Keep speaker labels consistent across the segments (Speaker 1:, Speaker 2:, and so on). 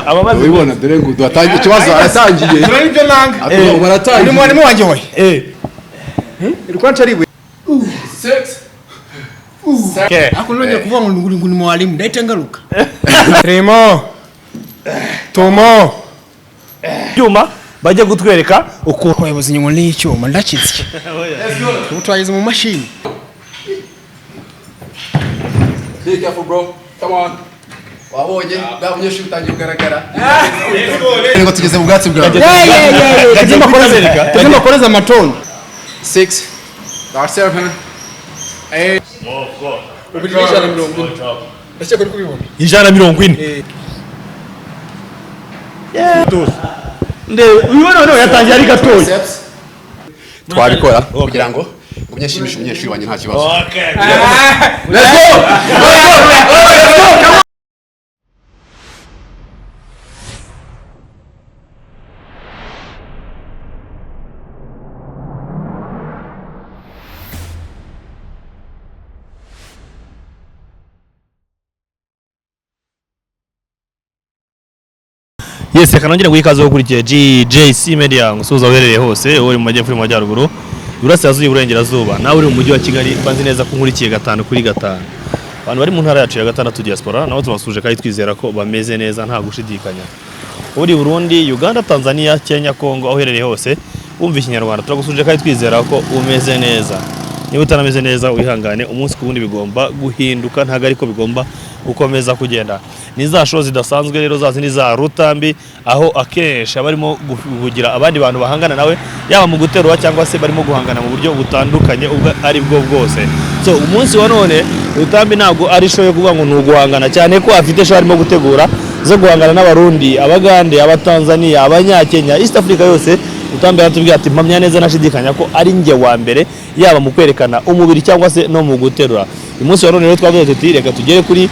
Speaker 1: Abamaze
Speaker 2: Urabibona, dore ngo duhatangiye ikibazo, aratangiye.
Speaker 3: Dore nibyo nanga.
Speaker 2: Ati, ubu baratangiye.
Speaker 3: Ni mwarimu wanjye we.
Speaker 2: Rwanca ari six.
Speaker 1: Okay.
Speaker 3: Ariko nongeye kuvuga ngo ngo ni mwarimu, ndahita ngaruka. Tremo. Tomo.
Speaker 1: Byuma bajya gutwereka ukuntu
Speaker 3: Abayobozi inyuma n'icyuma ndakitsye. Ubu twageze mu mashini.
Speaker 2: Be careful, bro, come on. Wabonye bwa bunyeshuri butangiye kugaragara ngo tugeze mu bwatsi bwawe.
Speaker 3: Tugeze makoreza amatoni.
Speaker 2: Six or seven, eight.
Speaker 3: Ubu ni 140. Ndakeka uri kubibona.
Speaker 1: 140. Ndebe uyu noneho yatangiye ari gatoya.
Speaker 2: Steps twabikora kugira ngo ngumye nshimishe umunyeshuri wanjye, nta kibazo.
Speaker 1: Okay.
Speaker 2: Let's go. Let's go, come on.
Speaker 1: Yes, reka nongere guha ikaze ukurikiye GJC Media, ngusuhuza aho uherereye hose, uri mu majyepfo, uri mu majyaruguru, iburasirazuba, iburengerazuba, nawe uri mu mujyi wa Kigali, mba nzi neza ko nkurikiye gatanu kuri gatanu. Abantu bari mu ntara yacu ya gatandatu, diaspora, nabo tubasuje kandi twizera ko bameze neza nta gushidikanya. Uri Burundi, Uganda, Tanzania, Kenya, Congo, aho uherereye hose wumva Ikinyarwanda, turagusuje kandi twizera ko umeze neza. Niba utanameze neza wihangane, umunsi ku wundi bigomba guhinduka, ntabwo ariko bigomba gukomeza kugenda. Ni za show zidasanzwe rero, za zindi za Rutambi, aho akenshi aba arimo kugira abandi bantu bahangana nawe, yaba mu guterura cyangwa se barimo guhangana mu buryo butandukanye ubwo ari bwo bwose. So umunsi wa none Rutambi ntabwo ari show yo kuvuga ngo ni uguhangana cyane, ko afite show arimo gutegura zo guhangana n'Abarundi, Abagande, Abatanzania, Abanyakenya, East Africa yose. Rutambi yaratubwiye ati mpamya neza nashidikanya ko ari njye wa mbere, yaba mu kwerekana umubiri cyangwa se no mu guterura. Uyu munsi wa none rero twavuze tuti reka tugere kuri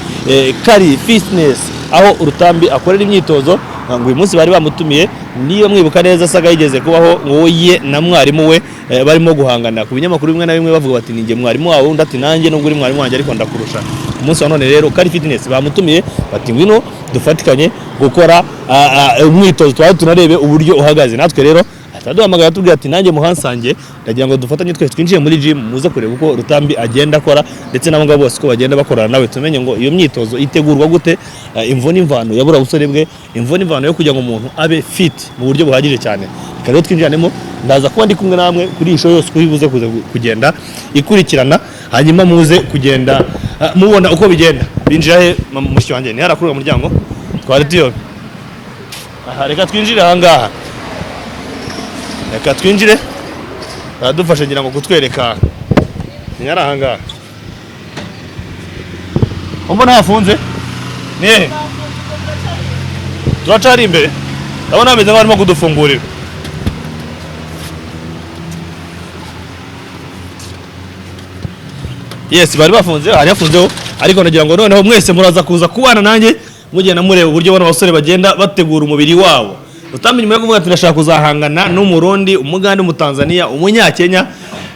Speaker 1: Kari Fitness, aho Rutambi akorera imyitozo. Ngo uyu munsi bari bamutumiye, niba mwibuka neza saga yigeze kubaho ngo ye na mwarimu we barimo guhangana ku binyamakuru bimwe na bimwe, bavuga bati ninjye mwarimu wawe, undi ati nanjye nubwo uri mwarimu wanjye ariko ndakurusha. Umunsi wa none rero Kari Fitness bamutumiye bati ngwino dufatikanye gukora umwitozo, twari tunarebe uburyo uhagaze. Natwe rero ataduhamagara atubwira ati nanjye muhansange, ndagira ngo dufatanye twese twinjiye muri gym, muze kureba uko Rutambi agenda akora ndetse n'abo ngabo bose uko bagenda bakorana nawe, tumenye ngo iyo myitozo itegurwa gute, imvo n'imvano yabura busore bwe, imvo n'imvano yo kugira ngo umuntu abe fit mu buryo buhagije cyane. Reka rero twinjiranemo, ndaza kuba ndi kumwe namwe kuri iyi show yose uko ibuze kuza kugenda ikurikirana, hanyuma muze kugenda mubona uko bigenda. Binjira he mushiki wanjye? Ni hariya kuri uwo muryango twari tuyobe. Aha, reka twinjire ahangaha, reka twinjire, baradufashe ngira ngo kutwereka ni ari ahangaha. Mbona hafunze, ni hehe? Turacari imbere, ndabona hameze nk'aho barimo kudufungurira. Yes, bari bafunze, hari hafunzeho, ariko nagira ngo noneho mwese muraza kuza kubana nanjye mugenda mureba uburyo bano basore bagenda bategura umubiri wabo. Rutambi nyuma yo kuvuga ati ndashaka kuzahangana n'Umurundi, Umugande, Umutanzania, Umunyakenya,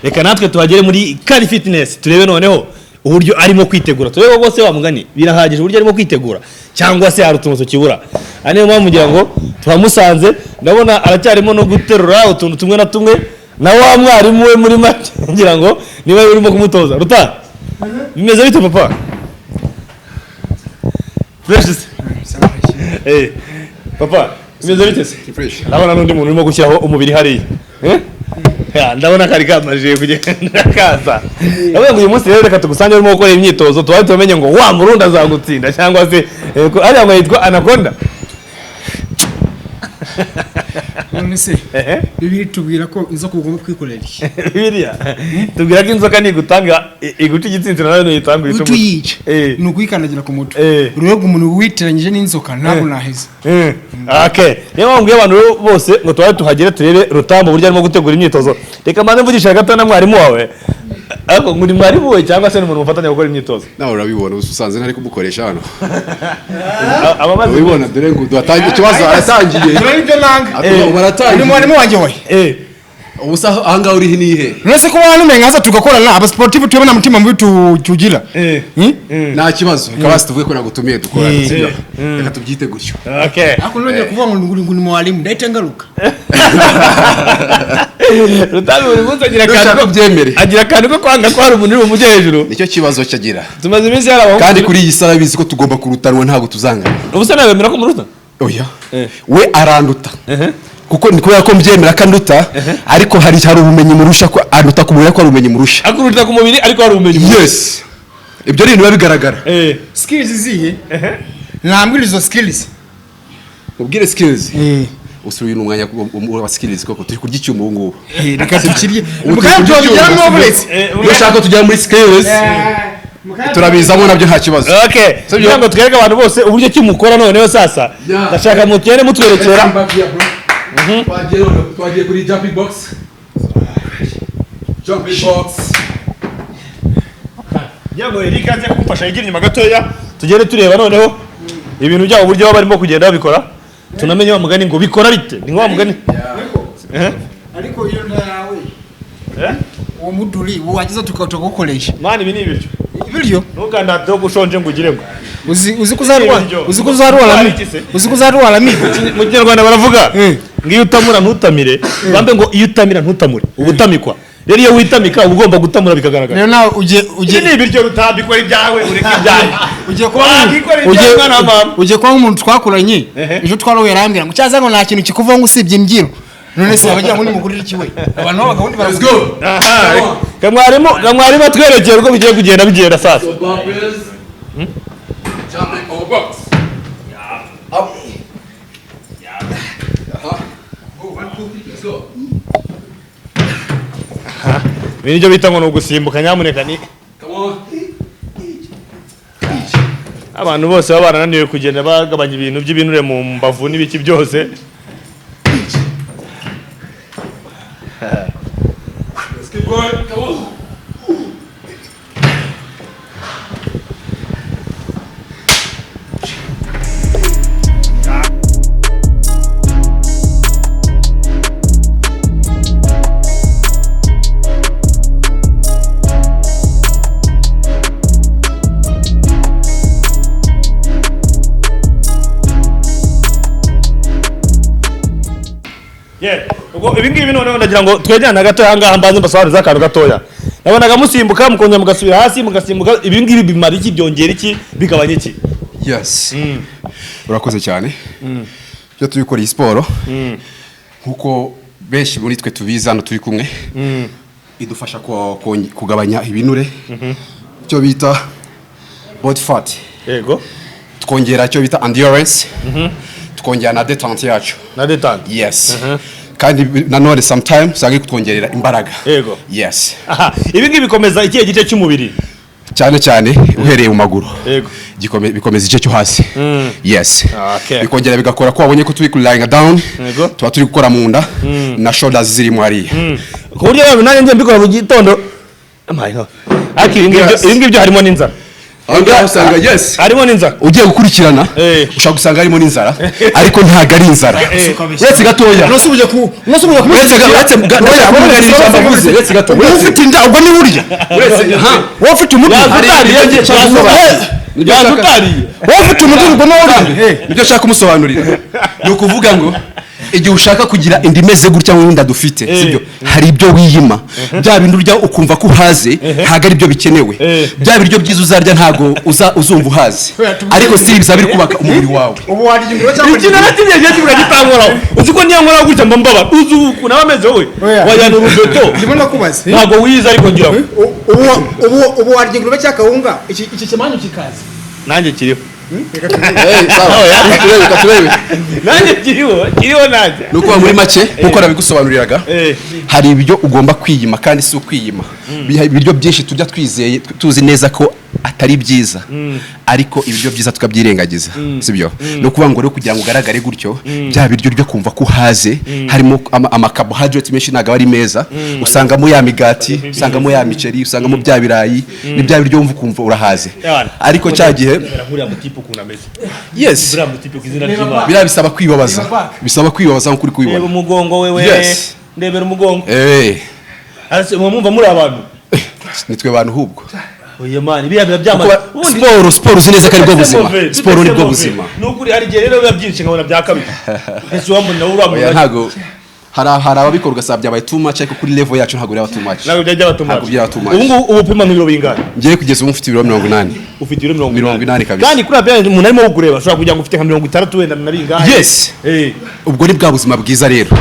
Speaker 1: reka natwe tuhagere muri Kari Fitness turebe noneho uburyo arimo kwitegura, turebe ko rwose wa mugani birahagije uburyo arimo kwitegura cyangwa se hari utuntu tukibura. Aha niyo mpamvu ngira ngo turamusanze, ndabona aracyarimo no guterura utuntu tumwe na tumwe na wa mwarimu we, muri make ngira ngo niba urimo kumutoza. Ruta, bimeze bite papa? Fresh se? Papa, bimeze bite se?
Speaker 2: Fresh.
Speaker 1: Ndabona n'undi muntu urimo gushyiraho umubiri hariya. Eh? Ya, ndabona kari kamajije kugenda kaza. Ndavuga ngo uyu munsi rero reka tugusange urimo gukora imyitozo, tubaye tumenye ngo wa Murundi azagutsinda cyangwa se ariya ngo yitwa Anaconda.
Speaker 3: None se Bibiliya itubwira ko inzoka ugomba kwikorera iki?
Speaker 1: Bibiliya tubwira ko inzoka nigutanga iguca igitsitsino, nawe nuyitanga uyice
Speaker 3: Uhita
Speaker 1: umutwe.
Speaker 3: uyica. Ni ukuyikandagira ku mutwe. Urebe umuntu witiranyije n'inzoka ntabwo naheza.
Speaker 1: Okay. Niyo mpamvu mbwiye abantu rero bose ngo tubaye tuhagere turebe Rutambi uburyo arimo gutegura imyitozo. Reka mbanze mvugisha gato na mwarimu wawe. Ariko ngo ni mwarimu we cyangwa se ni umuntu mufatanya gukora imyitozo?
Speaker 2: Nawe urabibona, usanze ntari kumukoresha hano.
Speaker 1: Abamaze
Speaker 2: Urabibona, dore ngo duhatangiye ikibazo, aratangiye.
Speaker 3: Dore nibyo nanga.
Speaker 2: Ati, ubu baratangiye.
Speaker 3: Ni mwarimu wanjye we.
Speaker 2: Ubu se ahangaha uri ni he?
Speaker 3: None ko bantu nkaza tugakorana, aba sportif tuyobona mutima mubi tugira.
Speaker 2: Nta kibazo, reka basi tuvuge ko nagutumiye dukorane, sibyo? Reka tubyite gutyo.
Speaker 1: Okay.
Speaker 3: Ariko nongeye kuvuga ngo ni mwalimu, ndahita ngaruka.
Speaker 1: Rutambi buri munsi agira akantu
Speaker 2: Nushaka
Speaker 1: ko
Speaker 2: ubyemere.
Speaker 1: Agira akantu ko kwanga ko hari umuntu uri bumujye hejuru.
Speaker 2: Nicyo kibazo cyagira.
Speaker 1: Tumaze iminsi hari abahungu.
Speaker 2: Kandi kuri iyi saha bizi ko tugomba kurutanwa, ntabwo tuzangana.
Speaker 1: Ubu se nawe wemera ko muruta?
Speaker 2: Oya, we aranduta kuko ni kubera ko mbyemera ko anduta, ariko hari ubumenyi murusha, ko anduta ku mubiri, ariko hari ubumenyi murusha.
Speaker 1: Akuruta ku mubiri, ariko hari ubumenyi.
Speaker 2: Yes, ibyo ni ibintu biba bigaragara.
Speaker 3: Skills zihe? Nambwira izo skills.
Speaker 2: Ubwire skills. Usubiye umwanya wa skills koko, turi kurya icyuma ubu ngubu.
Speaker 3: Reka tukirye.
Speaker 2: Ubu turi
Speaker 3: Mukanya
Speaker 2: kurya
Speaker 3: tubigiramo
Speaker 2: icyuma.
Speaker 3: buretse.
Speaker 2: Iyo ushaka ko tujya muri skills turabizamo, nabyo nta kibazo.
Speaker 1: Okay, kugira ngo twereke abantu bose uburyo ki mukora noneho sasa, ndashaka mugende mutwerekera.
Speaker 2: Twagiye kuri jumping box, jumping box.
Speaker 1: Ngira ngo Eric aze kumfasha yigira inyuma gatoya, tugende tureba noneho ibintu byabo, uburyo baba barimo kugenda babikora, tunamenye wa mugani ngo bikora bite, ni wa mugani.
Speaker 3: Ariko iyo nawe uwo muduri wagize tukawukoresha.
Speaker 1: Man, ibi ni ibiryo.
Speaker 3: Ibiryo.
Speaker 1: Ntukandateho ko ushonje ngo ugire ngo
Speaker 3: Uzi ko uzarwara.
Speaker 1: Ibiryo.
Speaker 3: Uzi ko uzarwara.
Speaker 1: Iki se?
Speaker 3: Uzi ko uzarwara amigo.
Speaker 1: Mu Kinyarwanda baravuga
Speaker 3: Eh.
Speaker 1: ngo iyo utamura ntutamire, bambe ngo iyo utamira ntutamure uba utamikwa. Rero iyo witamika uba ugomba gutamura bikagaragara.
Speaker 3: Rero nawe ugiye
Speaker 1: Ibi
Speaker 3: ugiye
Speaker 1: ni ibiryo, rutambikora ibyawe, ureke ibyawe.
Speaker 3: Ugiye kuba
Speaker 1: Wakikora ibyawe,
Speaker 3: ugiye
Speaker 1: mwana wa mama.
Speaker 3: Ugiye kuba nk'umuntu twakuranye ejo, twarahuye arambwira ngo cyaza ngo nta kintu kikuvaho ngo usibye imbyiro. None se abagira ngo nimugurire iki we? Abantu b'abagabo
Speaker 2: Let's
Speaker 3: baravuga.
Speaker 2: go.
Speaker 1: Aha, kamwarimu, kamwarimu atwerekera uko bigiye kugenda bigenda sasa.
Speaker 2: Burpees, jumping over box. Up. Aha. Go, one, two, three, let's go.
Speaker 1: Ibi nibyo bita ngo ni ugusimbuka, nyamuneka ni
Speaker 2: Come on.
Speaker 1: Abantu bose baba barananiwe kugenda bagabanya ibintu by'ibinure mu mbavu n'ibiki byose.
Speaker 2: Let's keep going. Come on.
Speaker 1: Yeah. Ubwo ibi ngibi noneho ndagira ngo twegerane gatoya aha ngaha, mbanze mbasobanurize akantu gatoya. Nabonaga musimbuka, mukongera mugasubira hasi, mugasimbuka. Ibi ngibi bimara iki? Byongera iki? Bigabanya iki?
Speaker 2: Yes, urakoze cyane. Iyo turi gukora iyi siporo, nkuko benshi muri twe tubizi hano turi kumwe, idufasha kugabanya ibinure, icyo bita body fat. Twongera icyo bita endurance, tukongera na detente yacu.
Speaker 1: Na detente.
Speaker 2: Yes, kandi nanone sometimes usanga iri kutwongerera imbaraga. Yes.
Speaker 1: Aha, ibi ngibi bikomeza ikihe gice cy'umubiri?
Speaker 2: Cyane cyane uhereye mu maguru. Bikomeza igice cyo hasi, yes. Bikongera bigakora ko wabonye ko turi kulying down, tuba turi gukora mu nda na shoulders zirimo hariya.
Speaker 1: Ku buryo rero nanjye njye mbikora mu gitondo. Amaye no. Ariko ibi ngibyo, ibi ngibyo harimo n'inzara.
Speaker 2: Aho ngaho usanga, yes,
Speaker 1: Harimo n'inzara.
Speaker 2: ugiye gukurikirana ushobora gusanga harimo n'inzara, ariko ntabwo ari inzara. Uretse gatoya.
Speaker 3: Nose uje ku nose uje ku
Speaker 2: Uretse ndashaka kumwunganira ijambo avuze. Uretse gato.
Speaker 3: Wowe ufite inda, ubwo ni burya
Speaker 2: Uretse ha
Speaker 3: wowe ufite umutwe.
Speaker 1: Yaza
Speaker 2: Hari
Speaker 1: utariye,
Speaker 2: ibyo nshaka
Speaker 1: yaza
Speaker 2: gusobanura. Nibyo
Speaker 1: yaza utariye.
Speaker 3: Wowe ufite umutwe, ubwo ni burya.
Speaker 2: Nibyo nshaka kumusobanurira, ni ukuvuga ngo igihe ushaka kugira inda imeze gutya nk'inda dufite, sibyo, hari ibyo wiyima. Bya bindi urya ukumva ko uhaze ntabwo ari byo bikenewe. Bya biryo byiza uzarya ntabwo uzumva uhaze, ariko si bizaba biri kubaka umubiri wawe.
Speaker 3: Ubu warya ingurube cyangwa
Speaker 1: Ikintu na kimwe kigiye kivuga gitankoraho. Uzi ko niyo nkoraho gutya mba mbabara? Uzi ukuntu aba ameze wowe?
Speaker 3: Oya.
Speaker 1: Wajyana urubeto.
Speaker 3: Ndimo ndakubaza.
Speaker 1: Ntabwo wize, ariko ngira ngo
Speaker 3: Ubu warya ingurube cyangwa kawunga, iki kimanyu kikaza?
Speaker 1: Nanjye kiriho.
Speaker 2: Hey, sawa. Reka turebe, reka turebe.
Speaker 1: Nanjye kiriho, kiriho nanjye.
Speaker 2: Ni ukuvuga muri make, nk'uko nabigusobanuriraga, hari ibyo ugomba kwiyima, kandi si ukwiyima. Ibiryo byinshi turya twizeye, tuzi neza ko atari byiza, ariko ibiryo byiza tukabyirengagiza, sibyo? Ni ukuvuga ngo rero kugira ngo ugaragare gutyo, bya biryo urya kumva ko uhaze harimo ama carbohydrates menshi, ntabwo aba ari meza. Usangamo ya migati, usangamo ya miceri, usangamo bya birayi, ni bya biryo wumva ukumva urahaze, ariko cya gihe
Speaker 1: Nkuriya mutipe ukuntu ameze.
Speaker 2: Yes.
Speaker 1: Uriya mutipe, ku izina ry'Imana.
Speaker 2: Biriya bisaba kwibabaza, bisaba kwibabaza nk'uko uri
Speaker 1: Reba
Speaker 2: kubibona.
Speaker 1: umugongo wewe.
Speaker 2: Yes.
Speaker 1: Ndebera umugongo.
Speaker 2: Eh.
Speaker 1: Arase mwumva muri abantu.
Speaker 2: Nitwe bantu hubwo.
Speaker 1: Oya man, biriya biba byamaze.
Speaker 2: Siporo uzi neza ko ari bwo buzima. Siporo ni bwo buzima.
Speaker 1: Nukuri hari igihe rero biba byinshi nkabona byakabije. Ese wambona
Speaker 2: Oya
Speaker 1: uramubona.
Speaker 2: ntago hari ababikora ugasaba byabaye too much, ariko kuri level yacu ntabwo biraba too much.
Speaker 1: Ntabwo byajya too much.
Speaker 2: Ntabwo byaba too much.
Speaker 1: Ubu ngubu ubupima nk'ibiro bingahe?
Speaker 2: Ngiye kugeza ubu mfite ibiro 80.
Speaker 1: Ufite ibiro 80.
Speaker 2: 80 kabisa.
Speaker 1: Kandi kuri apya umuntu arimo kukureba ashobora kugira ngo ufite nka 60 wenda na bingahe.
Speaker 2: Yes.
Speaker 1: Eh.
Speaker 2: Ubwo ni bwa buzima bwiza rero.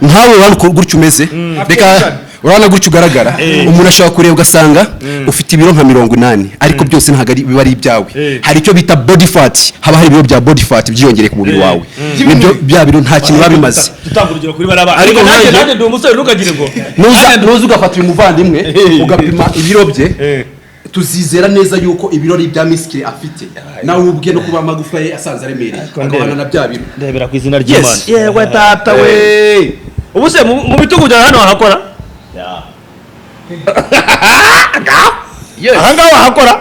Speaker 2: Nkawe urabona gutyo umeze. Reka urabona gutyo ugaragara. Umuntu ashobora kureba ugasanga ufite ibiro nka 80, ariko byose ntabwo ari biba ari ibyawe. Hari icyo bita body fat, haba hari ibiro bya body fat byiyongereye ku mubiri wawe. Nibyo bya biro nta kintu biba bimaze.
Speaker 1: Tutanga urugero kuri baraba.
Speaker 2: Ariko
Speaker 1: nanjye ndi umusore, ntukagire ngo.
Speaker 2: Nuza ugafata uyu muvandimwe ugapima ibiro bye, tuzizera neza yuko ibirori bya misikire afite nawe ubwe no kuba amagufa ye asanze aremereye akabana na bya biro.
Speaker 1: Ndebera ku izina ry'Imana.
Speaker 2: Yes.
Speaker 1: Yewe tata we. Ubu se mu bitugu byawe hano wahakora?
Speaker 2: Yes.
Speaker 1: Aha ngaha wahakora?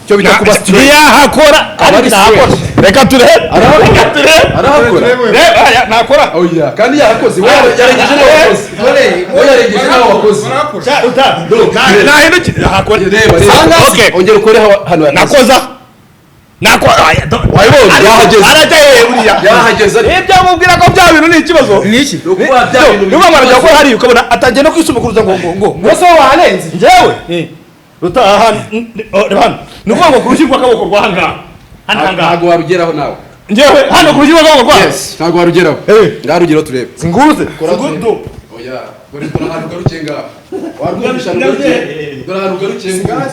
Speaker 2: Cyo bita kuba straight.
Speaker 1: Ntiyahakora.
Speaker 2: Aba ari
Speaker 1: Nahakora.
Speaker 2: straight.
Speaker 1: Reka turebe. Reka turebe.
Speaker 2: Arahakora.
Speaker 1: Reba, aya, nakora.
Speaker 2: Oya, kandi yahakoze. Wowe yarengeje nawe wakoze. Wowe yarengeje nawe wakoze.
Speaker 1: Sha, uta. Nahinduki. Nahakora.
Speaker 2: Reba, reba.
Speaker 1: Okay.
Speaker 2: Ongera ukore hano yakoze.
Speaker 1: Nakoza. Nakora. Aya,
Speaker 2: Wabibonye? Yahageze.
Speaker 1: Arajya hehe buriya?
Speaker 2: Yahageze ariko.
Speaker 1: Ibyo amubwira ko bya bintu ni ikibazo.
Speaker 3: Ni iki?
Speaker 2: Ni ukuvuga bya bintu
Speaker 1: Niba mwana ajya hariya ukabona atangiye no kwisumukuruza ngo ngo ngo.
Speaker 3: Bose wowe waharenze.
Speaker 1: Njyewe? Ruta aha reba hano. Ni ukuvuga ngo ku rushyi rw'akaboko rwa hano. Hano ngaha.
Speaker 2: Ntabwo warugeraho nawe.
Speaker 1: Njyewe hano ku rushyi rw'akaboko rwa.
Speaker 2: Yes, ntabwo warugeraho.
Speaker 1: Eh.
Speaker 2: Ngaho rugeraho turebe.
Speaker 1: Singuruze.
Speaker 2: Kora turebe.
Speaker 1: Singuruze.
Speaker 2: Oya, dore dore ahantu ugarukiye ngaha. Warwumvisha ahantu ugarukiye. Dore ahantu ugarukiye ngaha.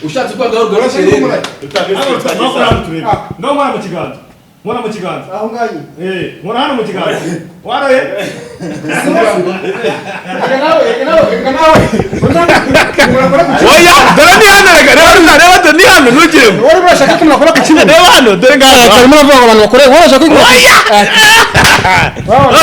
Speaker 2: Ushatse uko ngaho ugarukiye rero.
Speaker 1: No mwana mu kiganza. Mwana mu kiganza.
Speaker 3: Aho ngaho.
Speaker 1: Eh, mwana hano mu kiganza. Waroye.
Speaker 3: Reka nawe, reka nawe, reka nawe. Murakora ku kibuno.
Speaker 1: Oya, dore ni hano reka reba reba dore ni hano ntugire ngo.
Speaker 3: Wowe urashaka ko murakora ku kibuno.
Speaker 1: Reba hano dore ngaha.
Speaker 3: Karimo uravuga ngo abantu bakore, wowe urashaka ko
Speaker 1: Oya!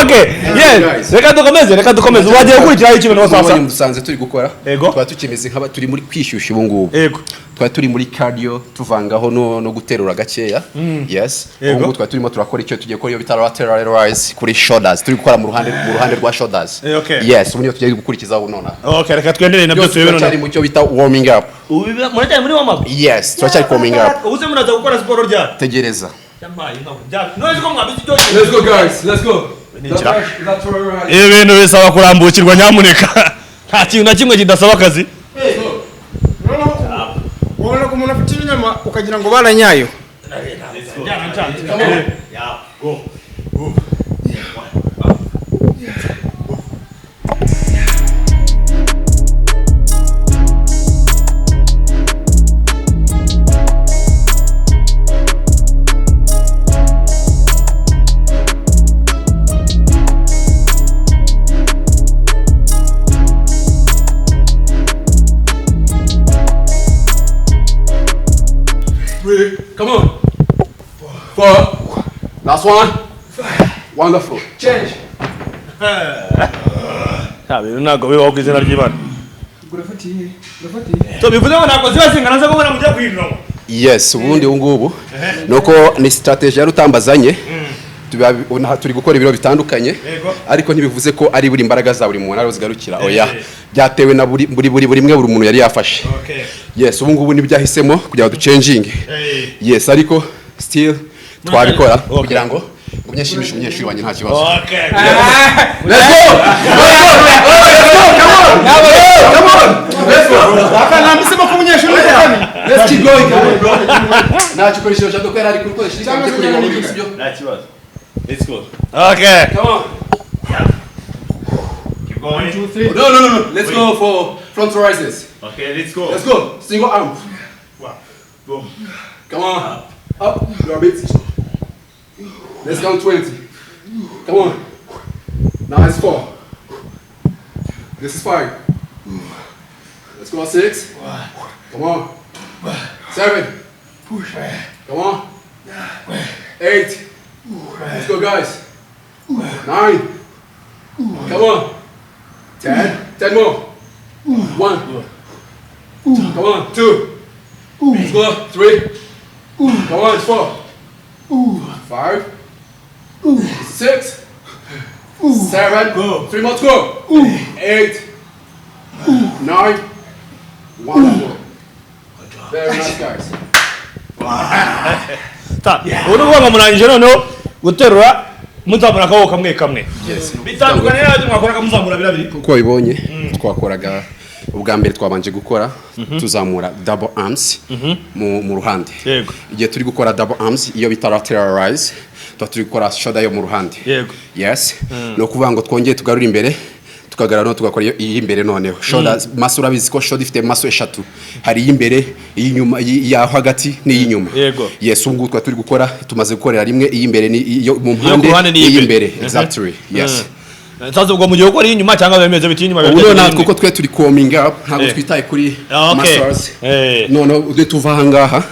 Speaker 1: Okay, yes. Reka dukomeze, reka dukomeze. Wagiye gukurikiraho ikintu no sasa.
Speaker 2: Ubonye musanze turi gukora.
Speaker 1: Yego.
Speaker 2: Twaba tukimeze nk'aba turi muri kwishyushya ubu ngubu.
Speaker 1: Yego.
Speaker 2: Twari turi muri cardio tuvangaho no guterura gakeya. Yes.
Speaker 1: Yego.
Speaker 2: Ubu ngubu twari turimo turakora icyo tugiye gukora iyo bita lateral rise kuri shoulders. Turi gukora mu ruhande rwa shoulders.
Speaker 1: Okay.
Speaker 2: Yes, ubu niyo tugiye gukurikizaho nonaha.
Speaker 1: Okay, reka twenderere nabyo
Speaker 2: Byose
Speaker 1: turebe
Speaker 2: turacyari
Speaker 1: none.
Speaker 2: mu cyo bita warming up.
Speaker 1: Ubu muracyari muri warm up?
Speaker 2: Yes, turacyari warming up.
Speaker 1: Ubu se muraza gukora siporo ryari?
Speaker 2: Tegereza.
Speaker 1: Yampaye inka. None ko mwabizi ibyo.
Speaker 2: Let's go guys, let's go.
Speaker 1: Ibi bintu bisaba kurambukirwa nyamuneka. Nta kintu na kimwe kidasaba akazi.
Speaker 3: Ubona ko umuntu afite ibinyama ukagira ngo baranyayo.
Speaker 1: Go.
Speaker 2: Three, come on. Four. Last one. Wonderful. Change.
Speaker 1: Nta bintu ntabwo bibaho ku izina ry'Imana.
Speaker 3: Urafatiye, urafatiye.
Speaker 1: So bivuze ngo ntabwo ziba zingana zo kubona mujya guhinduramo.
Speaker 2: Yes, ubundi ubu ngubu nuko ni strategy ya rutambazanye. Turi gukora ibiro bitandukanye,
Speaker 1: Yego.
Speaker 2: ariko ntibivuze ko ari buri mbaraga za buri muntu ariho zigarukira. Oya, byatewe na buri buri buri buri imwe buri muntu yari yafashe. Yes, ubu ngubu nibyo yahisemo kugira ngo ducenjinge. Yes, ariko still twabikora kugira ngo ngumye nshimishe umunyeshuri wanjye nta kibazo.
Speaker 1: Okay.
Speaker 2: Let's go! Let's go! Let's go! Come on! Come on! Let's go!
Speaker 3: Akanambisemo ko umunyeshuri uri kane.
Speaker 2: Let's keep going, come on, bro. Nta gikoresho cya doko yari ari gukoresha.
Speaker 3: Cyangwa se
Speaker 2: kureba muri
Speaker 3: nyine.
Speaker 2: sibyo.
Speaker 1: Nta kibazo. Let's go. Okay.
Speaker 2: Come on.
Speaker 1: Keep going.
Speaker 2: No, no, no, no. Let's go for front rises.
Speaker 1: Okay, let's go.
Speaker 2: Let's go. Single arm.
Speaker 1: One. Boom.
Speaker 2: Come on. Up. Your bit. Let's count 20. Come on. Now it's 4. This is 5. Let's go 6. Come on. 7. Come on. 8. Let's go, guys. 9. Come on. 10. 10 more. 1. Come on. 2. Let's go. 3. Come on. 4. 5. 6. Seven.
Speaker 4: Go.
Speaker 2: Three more to go. Eight. Nine. Wonderful. Very nice, guys.
Speaker 1: Ubu ni ukuvuga ngo murangije noneho guterura, muzamura akaboko kamwe kamwe.
Speaker 2: Yes.
Speaker 1: Bitandukanye n'abyo mwakoraga muzamura birabiri.
Speaker 2: Uko wabibonye, twakoraga ubwa mbere, twabanje gukora tuzamura double arms mu ruhande. Igihe turi gukora double arms, iyo bita lateral raise, tuba turi gukora shoulder yo mu ruhande. Yes, ni ukuvuga ngo twongeye tugarura imbere, tukagarura noneho, tugakora iy'imbere noneho shoulder muscle. Urabizi ko shoulder ifite muscle eshatu: hari iy'imbere, iy'inyuma, iy'aho hagati n'iy'inyuma. Yes, ubu ngubu twari turi gukora, tumaze gukorera rimwe iy'imbere ni iyo mu
Speaker 1: Iyo ku
Speaker 2: mpande
Speaker 1: ruhande
Speaker 2: n'iy'imbere.
Speaker 1: n'iy'imbere.
Speaker 2: Exactly, yes.
Speaker 1: Sasa ubwo mugiye gukora iy'inyuma cyangwa bimeze biti inyuma?
Speaker 2: Ubu noneho natwe kuko twe turi warming up, ntabwo twitaye kuri muscles. Noneho ubwo tuva aha ngaha,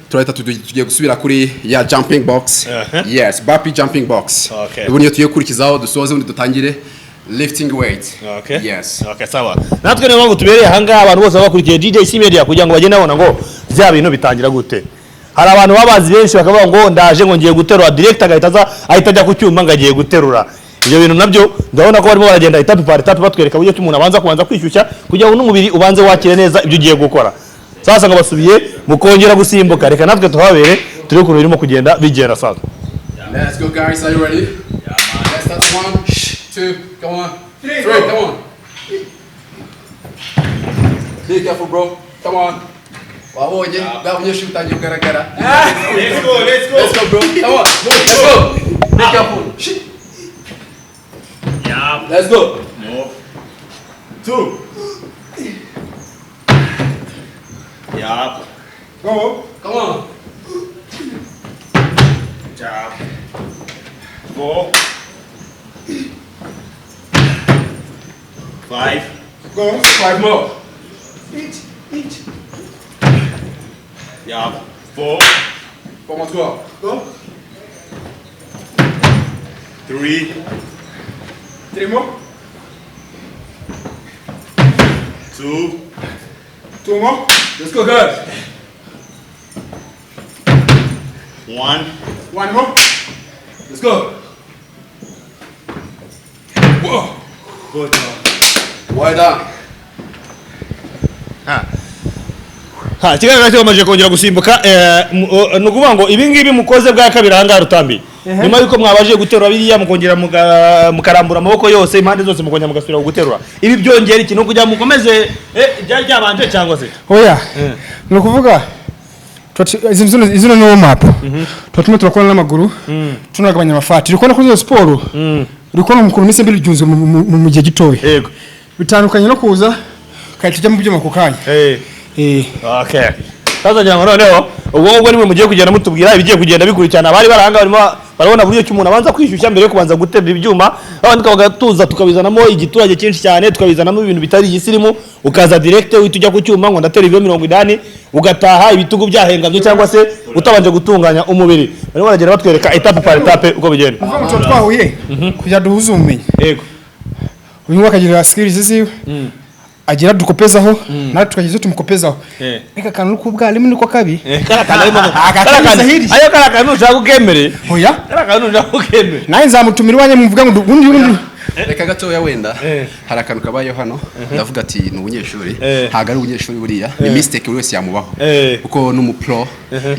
Speaker 2: turahita tugiye gusubira kuri ya jumping box. Yes, burpee jumping box. Ubu niyo tugiye gukurikizaho, dusoze, ubundi dutangire lifting weight. Yes.
Speaker 1: Okay, sawa. Natwe niyo mpamvu tubereye aha ngaha, abantu bose baba bakurikiye GJC Media, kugira ngo bagende babona ngo bya bintu bitangira gute. Hari abantu baba bazi benshi bakavuga ngo ndaje, ngo ngiye guterura direct, agahita aza, ahita ajya ku cyuma ngo agiye guterura. Ibyo bintu nabyo ndabona ko barimo baragenda étape par étape, batwereka uburyo ki umuntu abanza kubanza kwishyushya kugira ngo n'umubiri ubanze wakire neza ibyo ugiye gukora. Sasa ngo basubiye mukongera gusimbuka, reka natwe tuhabere turebe ukuntu birimo kugenda bigenda sasa.
Speaker 2: Let's go, guys. Are you ready? Yeah, man. Let's start. One, two, come on. Three, come on. Be careful, bro. Come on. Wabonye bwa bunyeshuri butangiye kugaragara.
Speaker 1: Let's go, let's go.
Speaker 2: Let's go, bro. Come on. Let's go. Be careful. Shit.
Speaker 1: Yeah.
Speaker 2: Let's go.
Speaker 1: No. Two. Yeah.
Speaker 3: Go.
Speaker 2: Come on.
Speaker 1: Yeah. Four. Five.
Speaker 3: Go.
Speaker 2: Five more.
Speaker 3: Eat. Eat.
Speaker 1: Yeah. Four.
Speaker 2: Four more to go.
Speaker 3: Go.
Speaker 1: Three.
Speaker 3: Three more.
Speaker 1: Two.
Speaker 3: Two more.
Speaker 2: Let's go, guys.
Speaker 1: One.
Speaker 3: One more.
Speaker 2: Let's go. Whoa.
Speaker 1: Good.
Speaker 2: Well done.
Speaker 1: Ha, ikigaragara cyo bamaze kongera gusimbuka. Ni ukuvuga ngo ibi ngibi mukoze bwa kabiri aha ngaha, Rutambi, nyuma yuko mwabashije guterura biriya, mukongera mukarambura amaboko yose impande zose, mukongera mugasubira guterura, ibi byongera ikintu kugira ngo mukomeze byari byabanje cyangwa se?
Speaker 3: Oya, ni ukuvuga zino ni warm up, tuba turimo turakora n'amaguru, tunagabanya amafati. Uri kubona ko izo siporo, uri kubona umukuru iminsi mbiri byunzwe mu gihe gitoya. Bitandukanye no kuza ugahita ujya mu byuma ako kanya.
Speaker 1: Okay. Sasa ngira ngo noneho ubwo ngubwo nimwe mugiye kugenda mutubwira ibigiye kugenda bikurikirana. Abari barahanga barimo barabona buryo ki umuntu abanza kwishyushya mbere yo kubanza guterura ibyuma, abandi tukabaga tuza tukabizanamo igiturage cyinshi cyane, tukabizanamo ibintu bitari igisirimu, ukaza direct uhita ujya ku cyuma ngo ndatera ibiro 80, ugataha ibitugu byahengamye cyangwa se utabanje gutunganya umubiri. Barimo baragenda batwereka étape par étape uko bigenda.
Speaker 3: Kuvuga ngo tuba twahuye kugira duhuze ubumenyi. Uyu nguyu akagira skills ziwe agira dukopezaho, natwe tukagira izo tumukopezaho. Reka akantu k'ubwarimu niko kabi.
Speaker 1: Kariya kantu arimo
Speaker 3: Aka
Speaker 1: kariya
Speaker 3: kantu
Speaker 1: kantu
Speaker 3: hirya.
Speaker 1: ayo kariya kantu ushaka ukemere.
Speaker 3: Oya.
Speaker 1: Kariya kantu ushaka ukemere.
Speaker 3: Nanjye nzamutumira iwanjye, muvuga ngo ubundi.
Speaker 2: Reka gatoya, wenda hari akantu kabayeho hano, ndavuga ati ni umunyeshuri. Ntabwo ari umunyeshuri, buriya ni mistake, buri wese yamubaho, kuko n'umupro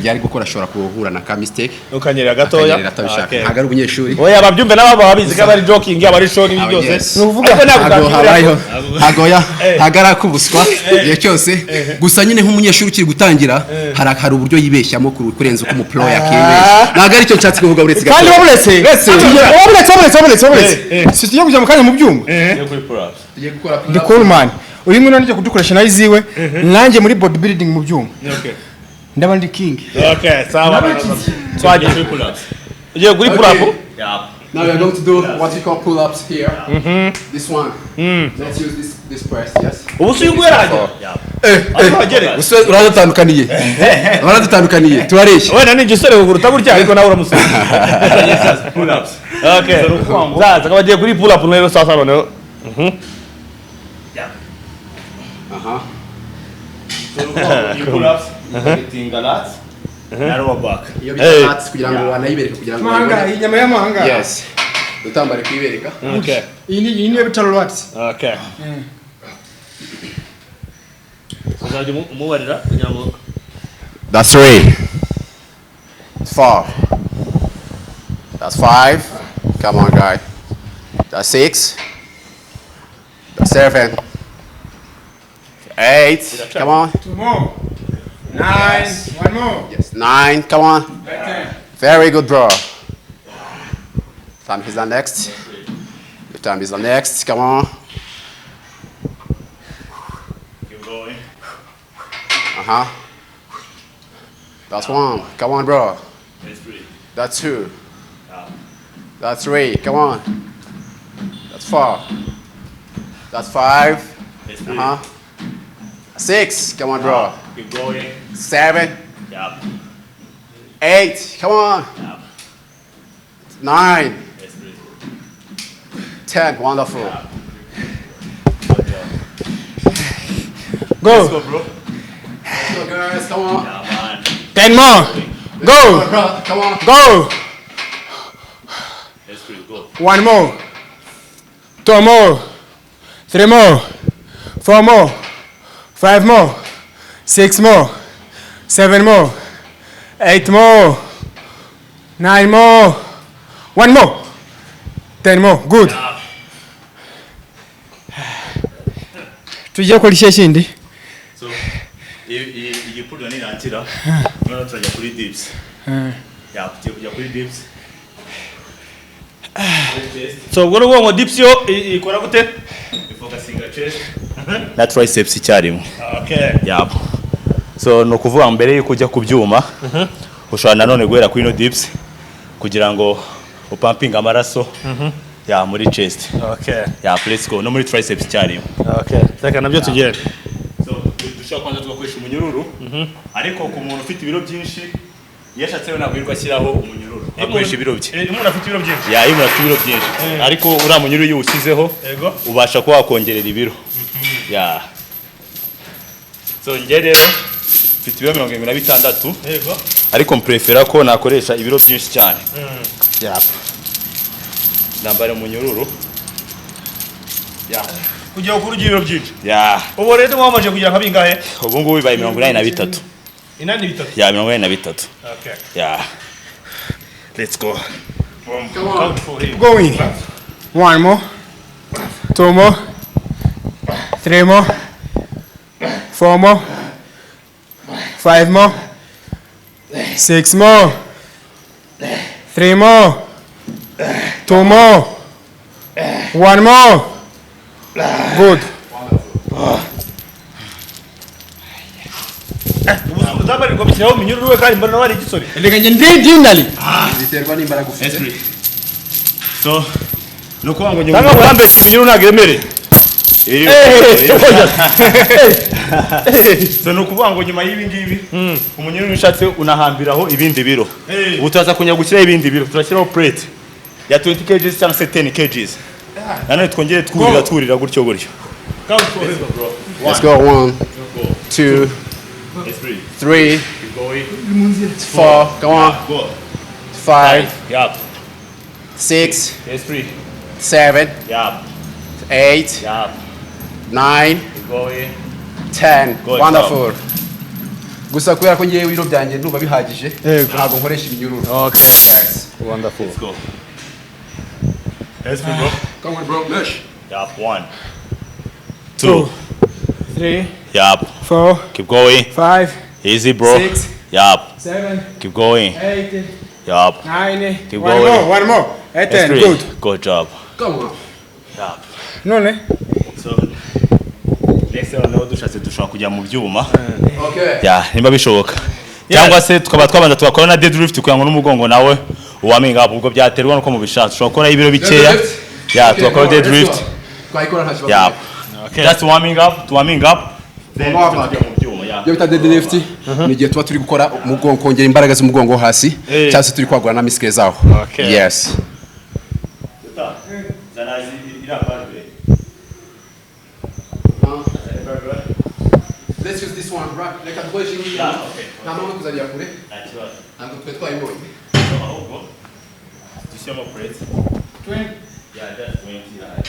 Speaker 2: yari gukora ashobora guhura na ka mistake,
Speaker 1: ukanyerera gatoya,
Speaker 2: akanyerera atabishaka. Ntabwo ari umunyeshuri.
Speaker 1: Oya, babyumve n'ababa babizi ko aba ari joking, aba ari show n'ibi
Speaker 2: Ah,
Speaker 1: byose.
Speaker 2: yes.
Speaker 3: Ni ukuvuga-
Speaker 1: Ariko ntabwo
Speaker 2: Ntabwo
Speaker 1: utabyibwira.
Speaker 2: habayeho, ntabwo ya ntabwo ari akubuswa igihe cyose. Gusa nyine nk'umunyeshuri ukiri gutangira, hari uburyo yibeshyamo kurenza uko umupro yakibeshya. Ntabwo aricyo nshatse kuvuga, uretse
Speaker 3: Kandi
Speaker 2: gatoya.
Speaker 3: wabuletse.
Speaker 2: Uretse.
Speaker 3: Wabuletse, wabuletse, wabuletse, wabuletse. Si tujye kujya mu kanya mu byuma.
Speaker 1: Kuri pull-ups.
Speaker 2: Tugiye gukora.
Speaker 3: Ndi cool man, uyu nguyu nanjye kudukoresha nayo iziwe, nanjye muri bodybuilding mu byuma ndaba ndi king.
Speaker 1: Okay, sawa. Twagiye kuri pull-ups. Ugiye kuri pull-up?
Speaker 2: Now we are going to do what we call pull-ups here. This one. Let's use this press, yes.
Speaker 1: Ubu se uyu nguyu arahagera? Arahagere.
Speaker 2: Uradutandukaniye. Uradutandukaniye. Turareshya.
Speaker 1: Wenda ni igisore kuguruta gutya, ariko nawe uramusura.
Speaker 4: Pull-ups.
Speaker 1: Okay. Sasa akaba agiye kuri pull-up rero sasa noneho.
Speaker 2: Aha.
Speaker 4: Pull-ups, targeting lats na lower back.
Speaker 2: Iyo
Speaker 1: Hey.
Speaker 2: bita lats, kugira ngo wanayibereke, kugira ngo
Speaker 3: Amahanga,
Speaker 2: bayibone.
Speaker 3: inyama y'amahanga.
Speaker 2: Yes. Dutambare kuyibereka.
Speaker 1: Okay.
Speaker 3: Iyi niyo bita lats.
Speaker 1: Okay. Uzajya umubarira kugira ngo
Speaker 2: That's three. Four. That's five. Come on, guy. That's six. That's seven. Eight. Come on.
Speaker 3: Two more. Nine. One more.
Speaker 2: Yes. Nine. Come on.
Speaker 3: 10.
Speaker 2: Very good, bro. Time is the next. The time is the next. Come on.
Speaker 4: Keep going.
Speaker 2: That's one. Come on, bro.
Speaker 4: That's three.
Speaker 2: That's two.
Speaker 4: Yeah.
Speaker 2: That's three. Come on. That's four. That's five.
Speaker 4: That's three.
Speaker 2: Six. Come on, bro.
Speaker 4: Keep going.
Speaker 2: Seven.
Speaker 4: Yeah.
Speaker 2: Eight. Come on.
Speaker 4: Yeah.
Speaker 2: Nine.
Speaker 4: That's three.
Speaker 2: 10. Wonderful.
Speaker 4: Good job.
Speaker 3: Go.
Speaker 4: Let's go, bro.
Speaker 2: Let's go, girls. Come on.
Speaker 4: Yeah, man.
Speaker 3: 10 more. Go.
Speaker 2: Bro, come on.
Speaker 3: Go.
Speaker 4: That's three. Go.
Speaker 3: One more. Two more. Three more. Four more. Five more. Six more. Seven more. Eight more. Nine more. One more. 10 more. Good. Tugiye gukora ikihe kindi?
Speaker 4: So, iyi pull nirangira, noneho turajya kuri dips. Yeah, tugiye kujya kuri dips.
Speaker 1: So ubwo ni ukuvuga ngo dips yo ikora gute?
Speaker 4: Ifocusinga chest na triceps icyarimwe.
Speaker 1: Okay.
Speaker 4: Yabo. So ni ukuvuga mbere yuko ujya ku byuma, ushobora nanone guhera kuri ino dips kugira ngo upumpinge amaraso ya muri chest.
Speaker 1: Okay.
Speaker 4: Yeah, let's go. No muri triceps icyarimwe.
Speaker 1: Okay. Reka nabyo tugere.
Speaker 4: So dushobora kubanza tugakoresha umunyururu, ariko ku muntu ufite ibiro byinshi, iyo ashatse we ntabwo yirirwa ashyiraho umunyururu, akoresha ibiro bye.
Speaker 1: Umuntu afite ibiro byinshi.
Speaker 4: Yeah, iyo umuntu afite ibiro byinshi, ariko uriya munyururu iyo uwushyizeho ubasha kuba wakongerera ibiro. Yeah, so njye rero mfite ibiro 76, ariko mprefera ko nakoresha ibiro byinshi cyane. Yeah, nambara umunyururu, yeah.
Speaker 1: Kugira ngo ukure ibiro byinshi.
Speaker 4: Yeah.
Speaker 1: Ubu rero mwamaje kugira nka bingahe?
Speaker 4: Ubu ngubu bibaye 83.
Speaker 1: 83.
Speaker 4: Yeah, 83.
Speaker 1: Okay.
Speaker 4: Yeah, let's go.
Speaker 1: Count for him.
Speaker 3: Going. One more. Two more. Three more. Four more. Five more. Six more. Three more. Two more. One more. Good.
Speaker 1: Ubu uzabarirwa bishyiraho iminyururu we kandi mbona wari igisore.
Speaker 3: Reka njye ndi ndindali.
Speaker 2: Biterwa n'imbaraga ufite.
Speaker 4: So ni ukuvuga ngo nyuma
Speaker 1: Cyangwa ngo yambeshye, iminyururu ntabwo iremereye.
Speaker 4: So ni ukuvuga ngo nyuma y'ibi ngibi, umunyururu ushatse unahambiraho ibindi biro. Ubu turaza kongera gushyiraho ibindi biro, turashyiraho plate ya 20 kgs cyangwa se 10 kgs, nanone twongere twurira, twurira gutyo gutyo.
Speaker 1: Count for him.
Speaker 2: Let's go. One, two, three,
Speaker 4: Keep going.
Speaker 2: four. Come on.
Speaker 4: Go.
Speaker 2: Five,
Speaker 4: Yep.
Speaker 2: six,
Speaker 4: Yes, three.
Speaker 2: seven,
Speaker 4: Yep.
Speaker 2: eight,
Speaker 4: Yep.
Speaker 2: nine,
Speaker 4: Keep going.
Speaker 2: 10.
Speaker 4: Good.
Speaker 2: Wonderful. Gusa kubera ko ngewe ibiro byanjye ndumva bihagije, ntabwo nkoresha iminyururu.
Speaker 1: Okay.
Speaker 2: Yes.
Speaker 1: Wonderful.
Speaker 4: Let's go. Let's go, bro.
Speaker 2: Come on, bro. Mush.
Speaker 4: Yep. One, two.
Speaker 3: Three,
Speaker 4: Yep.
Speaker 3: four,
Speaker 4: Keep going.
Speaker 3: five,
Speaker 4: Easy, bro.
Speaker 3: six,
Speaker 4: Yep.
Speaker 3: seven,
Speaker 4: Keep going.
Speaker 3: eight,
Speaker 4: Yep.
Speaker 3: nine.
Speaker 4: Keep
Speaker 3: One
Speaker 4: going.
Speaker 3: more, one more. Eight,
Speaker 4: That's
Speaker 3: 10.
Speaker 4: three.
Speaker 3: Good.
Speaker 4: Good job.
Speaker 2: Come on.
Speaker 4: Yep.
Speaker 3: None.
Speaker 4: So next noneho dushatse dushobora kujya mu byuma.
Speaker 2: Okay.
Speaker 4: Yeah, nimba bishoboka. Cyangwa se tukaba twabanza tugakora na deadlift kugira ngo n'umugongo nawe uwarminga up. Ubwo byaterwa nuko mubishatse. Ushobora gukora ibiro bikeya. Yeah, tugakora deadlift.
Speaker 2: Twayikora, nta kibazo.
Speaker 4: Yeah. Just warming up, to warming up. Then
Speaker 2: Warm up.
Speaker 4: tujya mu byuma, yeah.
Speaker 2: Ibyo bita deadlift ni igihe tuba turi gukora umugongo, kongera imbaraga z'umugongo wo hasi, cyangwa se turi kwagura na muscle zawo.
Speaker 1: Okay.
Speaker 2: Yes.
Speaker 4: Zana iriya barbell.
Speaker 2: Let's use this one, bro. Reka dukoreshe iyi.
Speaker 4: Yeah, okay.
Speaker 2: Nta mpamvu yo kuzajya kure.
Speaker 4: Nta kibazo.
Speaker 2: Ntabwo twe twayibonye.
Speaker 4: So ahubwo dushyiramo plate.
Speaker 3: 20.
Speaker 4: Yeah, just 20. Yeah.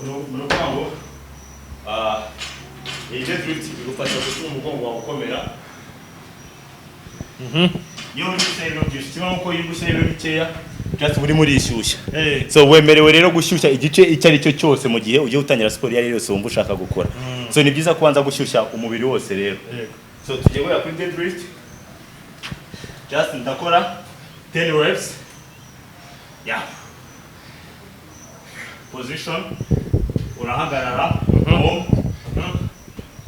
Speaker 4: Ni ukuvuga ngo iyi deadlift igufasha gutuma umugongo wawe ukomera. Iyo uri gushyira ibiro byinshi, kimwe nk'uko iyo uri gushyira ibiro bikeya, just urimo urishyushya. So wemerewe rero gushyushya igice icyo ari cyo cyose mu gihe ugiye gutangira siporo iyo ari yo yose wumva ushaka gukora. So ni byiza kubanza gushyushya umubiri wose rero. So tugiye guhera kuri deadlift. Just ndakora 10 reps. Yeah, position, urahagarara, boom,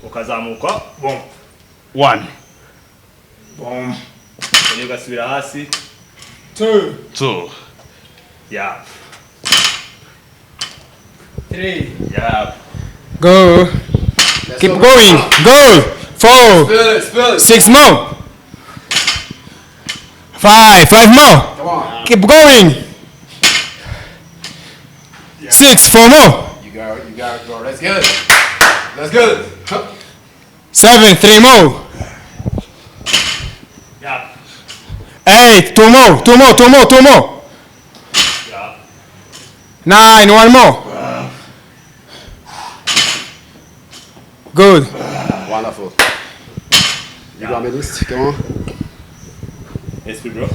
Speaker 4: ukazamuka, boom, one,
Speaker 3: Boom.
Speaker 4: ukongera ugasubira hasi.
Speaker 3: 2.
Speaker 4: Two, yeah.
Speaker 3: 3.
Speaker 4: Yeah.
Speaker 3: Go. Keep going. Go. 4. 6 more. 5. 5 more. Keep going. 6. 4 more.
Speaker 2: You got it, you got it, bro. That's good. That's good.
Speaker 3: 7. 3 more.
Speaker 4: Yeah.
Speaker 3: 8. 2 more. 2 more. 2 more. 2 more.
Speaker 4: Yeah.
Speaker 3: 9. 1 more. Good.
Speaker 2: Wonderful. You got me this? Come on.
Speaker 4: Yes, bro.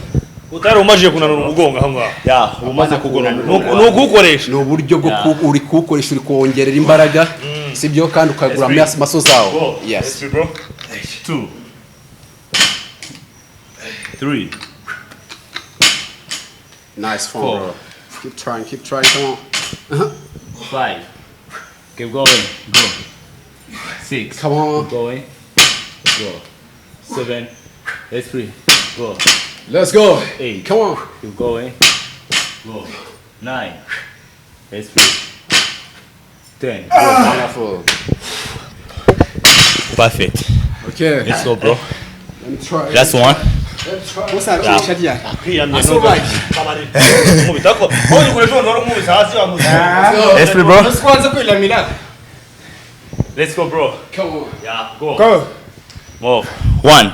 Speaker 1: Utari umajije kunanura umugongo aho ngaho?
Speaker 4: Yeah, uba umaze kugorora.
Speaker 1: Ni ukuwukoresha.
Speaker 2: Ni uburyo bwo uri kuwukoresha, uri kuwongerera imbaraga, sibyo? Kandi ukagura muscle zawo.
Speaker 4: Go.
Speaker 2: Yes.
Speaker 4: Yes, bro. 2, 3.
Speaker 2: Nice form,
Speaker 4: 4.
Speaker 2: bro. Keep trying, keep trying. Come on.
Speaker 4: 5. Keep going. Go. 6.
Speaker 2: Come on.
Speaker 4: Keep going. Go. 7. Let's 3. Go.
Speaker 2: Let's go.
Speaker 4: 8.
Speaker 2: Come on.
Speaker 4: Keep going. Go. 9. Let's 3. 10. Go.
Speaker 2: Wonderful.
Speaker 4: Perfect.
Speaker 2: Okay.
Speaker 4: Let's go, bro.
Speaker 2: Let me try.
Speaker 4: Last one.
Speaker 2: Let me try.
Speaker 1: Kwiyamye nkubita ko aho ukoresha wari umubise hasi wamuze.
Speaker 4: Let's 3, bro.
Speaker 3: Kwanza kwilamira.
Speaker 4: Let's go, bro.
Speaker 2: Come on.
Speaker 4: Yeah, go.
Speaker 3: Go.
Speaker 4: Move. 1.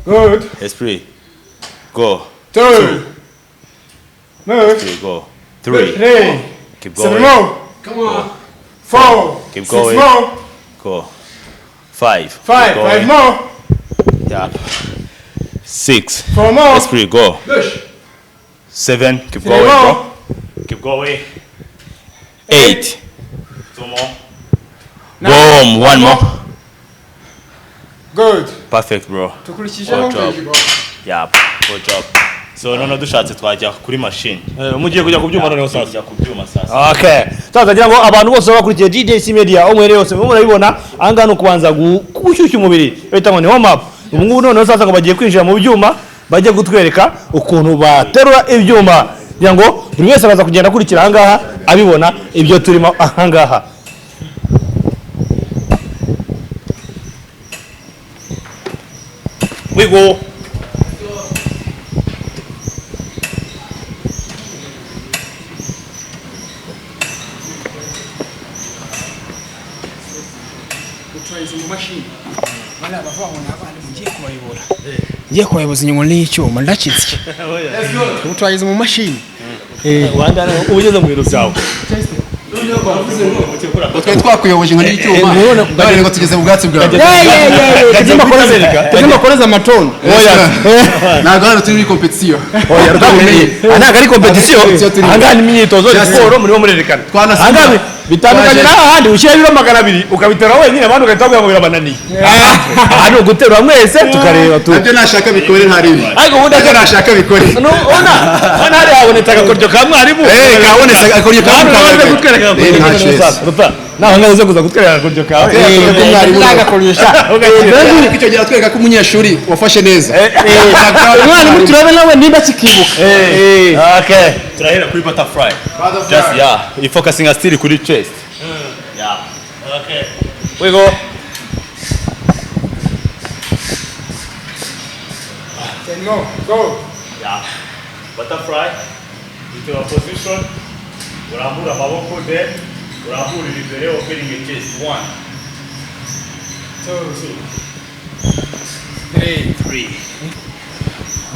Speaker 3: Good.
Speaker 4: Let's 3. Go.
Speaker 3: 2. Move.
Speaker 4: 3. Go. 3.
Speaker 3: 3.
Speaker 4: Keep
Speaker 3: 7
Speaker 4: going.
Speaker 3: more.
Speaker 2: Come on.
Speaker 3: 4.
Speaker 4: Keep
Speaker 3: 6
Speaker 4: going.
Speaker 3: more.
Speaker 4: Go. 5.
Speaker 3: 5. 5 more.
Speaker 4: Yeah. 6.
Speaker 3: 4 more.
Speaker 4: Let's 3. Go.
Speaker 2: Push.
Speaker 4: 7. Keep
Speaker 3: 3
Speaker 4: going,
Speaker 3: more.
Speaker 4: bro. Keep going. 8. 2 more. Boom. 1 more.
Speaker 3: Good.
Speaker 4: Perfect, bro.
Speaker 3: Tukurikijeho.
Speaker 4: Good job. Yeah. Good job. So noneho dushatse twajya kuri machine.
Speaker 1: Mugiye kujya ku byuma noneho sasa?
Speaker 4: Tujya ku byuma sasa.
Speaker 1: Okay. Sasa ngira ngo abantu bose bakurikiye GJC Media aho muherereye hose murabibona, aha ngaha ni ukubanza gushyushya umubiri, bita ngo ni warm up. Ubu ngubu noneho sasa ngo bagiye kwinjira mu byuma, bajye kutwereka ukuntu baterura ibyuma, kugira ngo buri wese araza kugenda akurikira aha ngaha abibona ibyo turimo aha ngaha. We go.
Speaker 3: Turayize mu mashini. Bana bavuga ngo nabana ngiye kubayobora. Ngiye kubayoboza inyuma n'icyuma ndacitse. Ubu turayize mu mashini.
Speaker 1: Rwanda uba ugeze mu biro byawe.
Speaker 2: Twari twakuyoboje inkoni y'icyuma, none ngo tugeze mu bwatsi bwawe.
Speaker 3: Tugeze bakoreza amatoni.
Speaker 2: Ntabwo hano turi muri competition.
Speaker 1: Oya, rwamenye. Aha ntabwo ari competition. Aha ngaha ni imyitozo, ni siporo murimo murerekana.
Speaker 2: Twanasiba.
Speaker 1: Aha ngaha bitandukanye n'ahandi ushyira ibiro 200 ukabitera wenyine, abandi ugahita babwira ngo birabananiye. Aha ni uguterura mwese tukareba tu.
Speaker 2: Nabyo nashaka bikore, ntaribi.
Speaker 1: Ariko ubundi
Speaker 2: Nabyo nashaka bikore.
Speaker 1: Ubona hano hari habonetse agakoryo ka mwarimu.
Speaker 2: Eh, kabonetse agakoryo ka
Speaker 1: Hano
Speaker 2: mwarimu.
Speaker 1: uze kutwereka agakoryo
Speaker 2: Eh, nta
Speaker 1: kawe
Speaker 2: stress.
Speaker 1: sasa. Ruta, naho ngaho uze kuza kutwereka agakoryo kawe.
Speaker 2: Agakoryo k'umwarimu.
Speaker 3: Ndagakoresha.
Speaker 2: Ariko icyo gihe atwereka ko umunyeshuri wafashe neza.
Speaker 3: Umwarimu turabe nawe niba kikibuka.
Speaker 1: Okay.
Speaker 4: Turahera kuri butterfly. Just, yeah, you focusing still kuri chest. Yeah.
Speaker 1: Okay. We go.
Speaker 3: 10 more. Go.
Speaker 4: Yeah. Butterfly. Into a position. Urambura amaboko, then uramburira imbere, opening a chest. One,
Speaker 3: Two, three,
Speaker 4: three,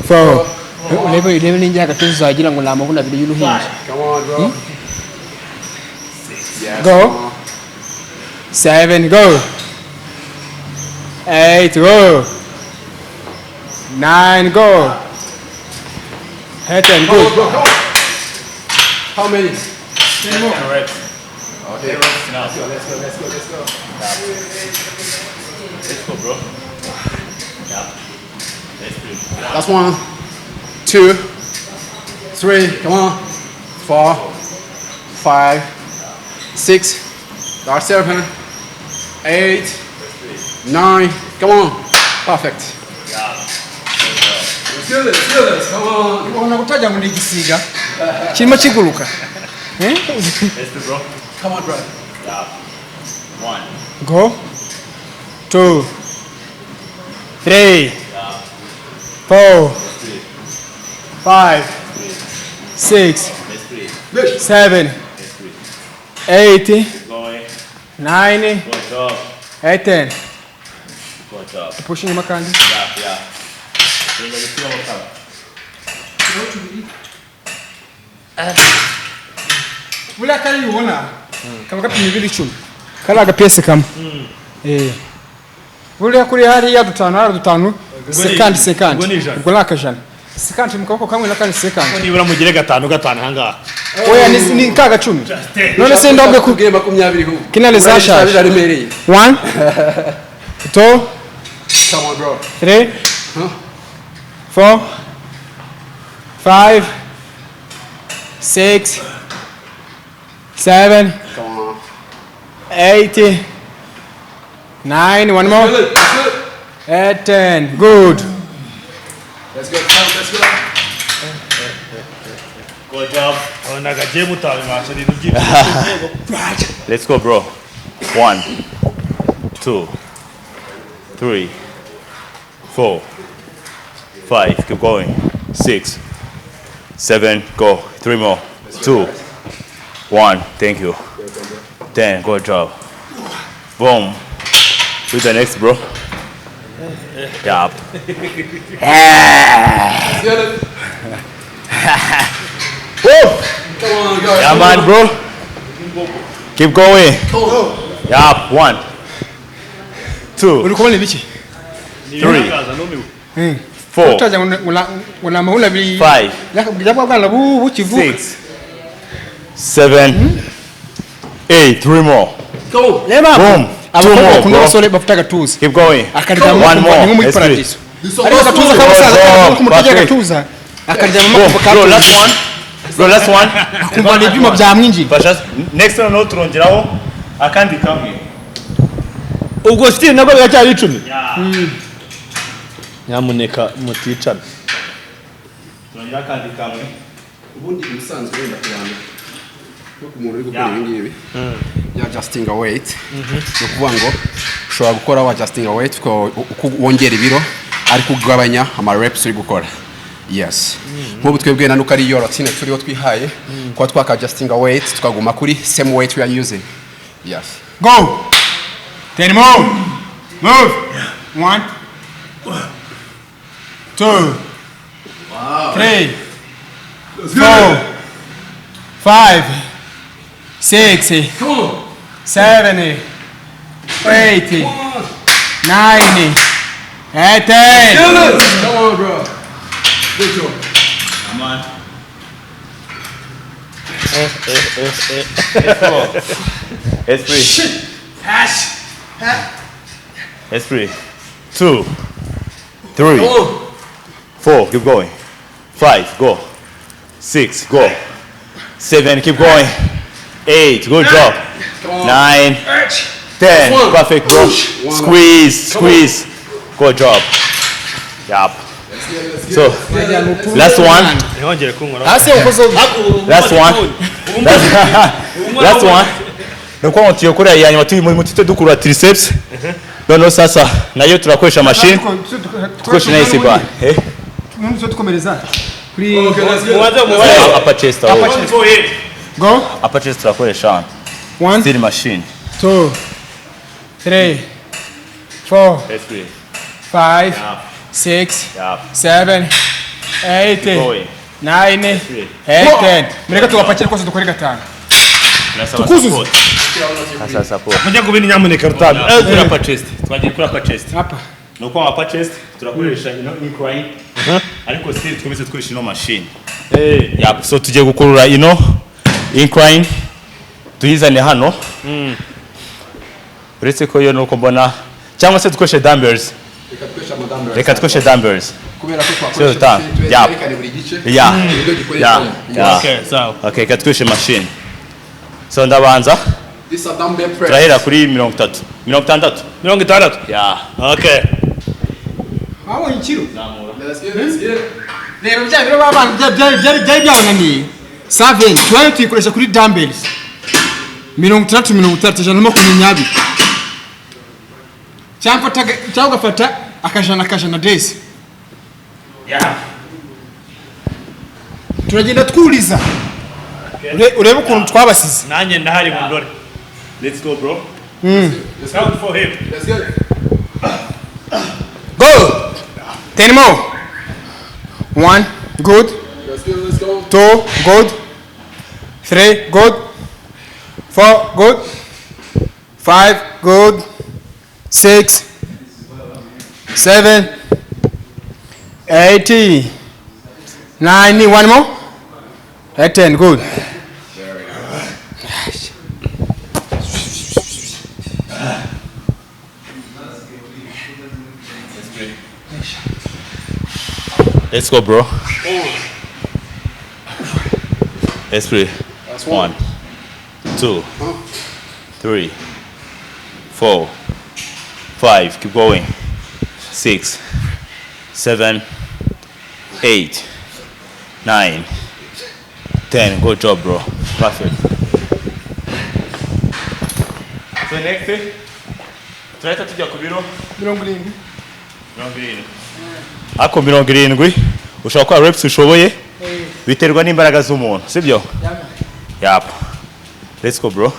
Speaker 3: four. Urebe, urebe n'injya hagati, uzagira ngo ni amabuno abiri y'uruhinja.
Speaker 2: Come on, bro.
Speaker 3: Go. Seven, go. Eight, go. Nine, go. 10,
Speaker 2: Come on,
Speaker 3: good.
Speaker 2: bro, come on. How many?
Speaker 4: 10 reps.
Speaker 2: Okay.
Speaker 4: 10 reps now.
Speaker 2: Let's go, let's go, let's go, let's go.
Speaker 4: Let's go, bro. Yeah. Let's do it.
Speaker 2: That's one, two, three, come on. Four, five, six, that's seven, eight, nine, come on. Perfect. Let's do this, let's do this, come on.
Speaker 3: Ubona kutagira ngo ni igisiga kirimo kiguruka. Eh?
Speaker 4: Let's do, bro.
Speaker 2: Come on, bro.
Speaker 4: Yeah. One,
Speaker 3: Go. Two, three, four, five, six,
Speaker 4: let's do it.
Speaker 3: seven, eight,
Speaker 4: Going.
Speaker 3: nine,
Speaker 4: Good job.
Speaker 3: 8, 10.
Speaker 4: Good job.
Speaker 3: Push inyuma kandi.
Speaker 4: Yeah. Tugenda gushyiramo kamwe.
Speaker 3: Buriya kariya ubona kaba gapima ibiro 10, kari agapiyesi kamwe. Eh. Buriya kuri hariya dutanu, hariya dutanu, 50, 50.
Speaker 1: Ubwo ni 100.
Speaker 3: Ubwo ni akajana, 50 mu kaboko kamwe n'akandi 50.
Speaker 1: Nibura mugire gatanu gatanu ahangaha.
Speaker 3: Oya, ni ka gacumi. None se ndabwe ku
Speaker 2: Kubwire 20 hu.
Speaker 3: Kinale zashaje.
Speaker 2: Biraremereye.
Speaker 3: One, two,
Speaker 2: Come on, bro.
Speaker 3: three, four, five, six, seven,
Speaker 2: Come on.
Speaker 3: eight, nine, one more,
Speaker 2: Good, good.
Speaker 3: 8, 10. Good.
Speaker 2: Let's go, come, let's go.
Speaker 4: Good job.
Speaker 1: Abona gagiye mutabibasha ibintu byinshi.
Speaker 4: Let's go, bro. One, two, three, four, five. Keep going. Six, seven, go. Three more. Two, one. Thank you. 10. Good job. Boom. Do the next, bro. Yup.
Speaker 2: Let's get it.
Speaker 4: Woo!
Speaker 2: Come on, guys.
Speaker 4: Yeah, man, bro. Keep going. Yup. One, two,
Speaker 3: Uri kubona ibiki?
Speaker 4: three, four,
Speaker 3: Utagira ngo ni amabuno abiri
Speaker 4: five,
Speaker 3: ya bwana bukivuka.
Speaker 4: six, seven, eight. Three more.
Speaker 2: Go.
Speaker 3: Reba.
Speaker 4: Boom. Two
Speaker 3: Abakobwa
Speaker 4: more,
Speaker 3: bakunda
Speaker 4: bro.
Speaker 3: abasore bafite agatuza.
Speaker 4: Keep going.
Speaker 3: Akaryama
Speaker 4: One
Speaker 3: akumva
Speaker 4: more.
Speaker 3: ni nko muri
Speaker 4: Let's do it.
Speaker 3: paradiso. Ariko agatuza k'abasaza
Speaker 4: Good job.
Speaker 3: k'umutagira
Speaker 4: Perfect.
Speaker 3: agatuza, akaryamamo
Speaker 4: Boom.
Speaker 3: akumva
Speaker 4: Bro, last
Speaker 3: katuje.
Speaker 4: one. Bro, last one.
Speaker 3: Akumva ni ibyuma byamwinjiye.
Speaker 4: Fasha. Next one noneho turongeraho akandi kamwe.
Speaker 1: Ubwo still nabwo biracyari 10.
Speaker 4: Yeah.
Speaker 1: Nyamuneka muticana.
Speaker 4: Turongeraho akandi kamwe.
Speaker 2: Ubundi ubusanzwe wenda ku bantu, nko ku muntu uri gukora ibi ngibi ya adjusting a weight, ni ukuvuga ngo ushobora gukora wa adjusting a weight uko wongera ibiro ariko ugabanya ama reps uri gukora. Yes, nk'ubu twebwe na nuko ari iyo routine turiho twihaye kuba twaka adjusting a weight, tukaguma kuri same weight we are using. Yes.
Speaker 3: Go. 10 more. Move. One, two, three, four, five, six, seven, eight, nine, and 10.
Speaker 2: Come on, bro. Good job.
Speaker 4: Come on. It's three. It's three. Two, three, four. Keep going. Five. Go. Six. Go. Seven. Keep going. Eight. Good job. Nine. 10.
Speaker 2: One.
Speaker 4: Perfect, bro.
Speaker 2: One.
Speaker 4: Squeeze. Squeeze. Good job. Yup. So last one.
Speaker 1: Ntihongere kunkora.
Speaker 3: Hasi ukoze.
Speaker 4: Last one. Last one. Ni ukuvuga ngo tugiye gukora iya nyuma, turi mu tute dukura triceps. Noneho sasa nayo turakoresha machine. Dukoresha na EZ bar. Eh?
Speaker 3: None tukomereza kuri
Speaker 1: Mubanze mubare.
Speaker 4: Upper chest aho.
Speaker 1: Forehead.
Speaker 3: Go.
Speaker 4: Upper chest turakoresha hano.
Speaker 3: One,
Speaker 4: Still machine.
Speaker 3: two, three, four,
Speaker 4: Let's go.
Speaker 3: five, six, seven, eight,
Speaker 4: Going.
Speaker 3: nine,
Speaker 4: Three.
Speaker 3: eight, 10. Mureke tugapakire kose dukore gatanu.
Speaker 4: Turasaba
Speaker 3: Tukuzuze.
Speaker 4: support. Turasaba support.
Speaker 1: Mujya kubindi nyamuneka rutabi.
Speaker 4: Kuri upper chest. Twagiye kuri upper chest.
Speaker 3: Apa.
Speaker 4: Ni uko upper chest turakoresha ino incline, ariko still twese dukoresha ino machine. Yeah, so tugiye gukurura ino incline tuyizane hano, uretse ko yo nuko mbona, cyangwa se dukoreshe dumbbells.
Speaker 2: Reka dukoreshe ama dumbbells.
Speaker 4: Reka dukoreshe dumbbells.
Speaker 2: Kubera ko
Speaker 4: So,
Speaker 2: twakoresha machine, twerekane buri gice uburyo gikoreshwa.
Speaker 4: Yeah.
Speaker 1: Okay, sawa.
Speaker 4: Okay, reka dukoreshe machine. So ndabanza.
Speaker 2: This is a dumbbell press.
Speaker 4: Turahera kuri 30, 60.
Speaker 1: 60.
Speaker 4: Yeah.
Speaker 1: Okay.
Speaker 3: Wabonye ikiro?
Speaker 2: Let's get it, let's get it.
Speaker 3: Reba bya biro b'abana byari byabananiye. Seven, tubaye tuyikoresha kuri dumbbells. 60, 60, 120. Cyangwa ugafata akajana akajana desi. Turagenda twuriza. Urebe ukuntu twabasize.
Speaker 1: Nanjye ndahari mu ndore.
Speaker 4: Let's go, bro.
Speaker 1: Count for him.
Speaker 2: Let's get it.
Speaker 3: Go! 10 more. One, good.
Speaker 2: Let's go, let's go.
Speaker 3: Two, good. Three, good. Four, good. Five, good. Six, seven, eight, nine, one more. Eight, 10, good.
Speaker 2: Very nice.
Speaker 4: Let's go, bro. Let's play.
Speaker 2: That's one.
Speaker 4: One, two, three, four, five. Keep going. Six, seven, eight, 9, 10. Good job, bro. Perfect. So next, turahita tujya ku biro
Speaker 3: 70.
Speaker 4: 70. Ariko 70 ushobora gukora reps ushoboye, biterwa n'imbaraga z'umuntu, sibyo? Yap. Let's go, bro.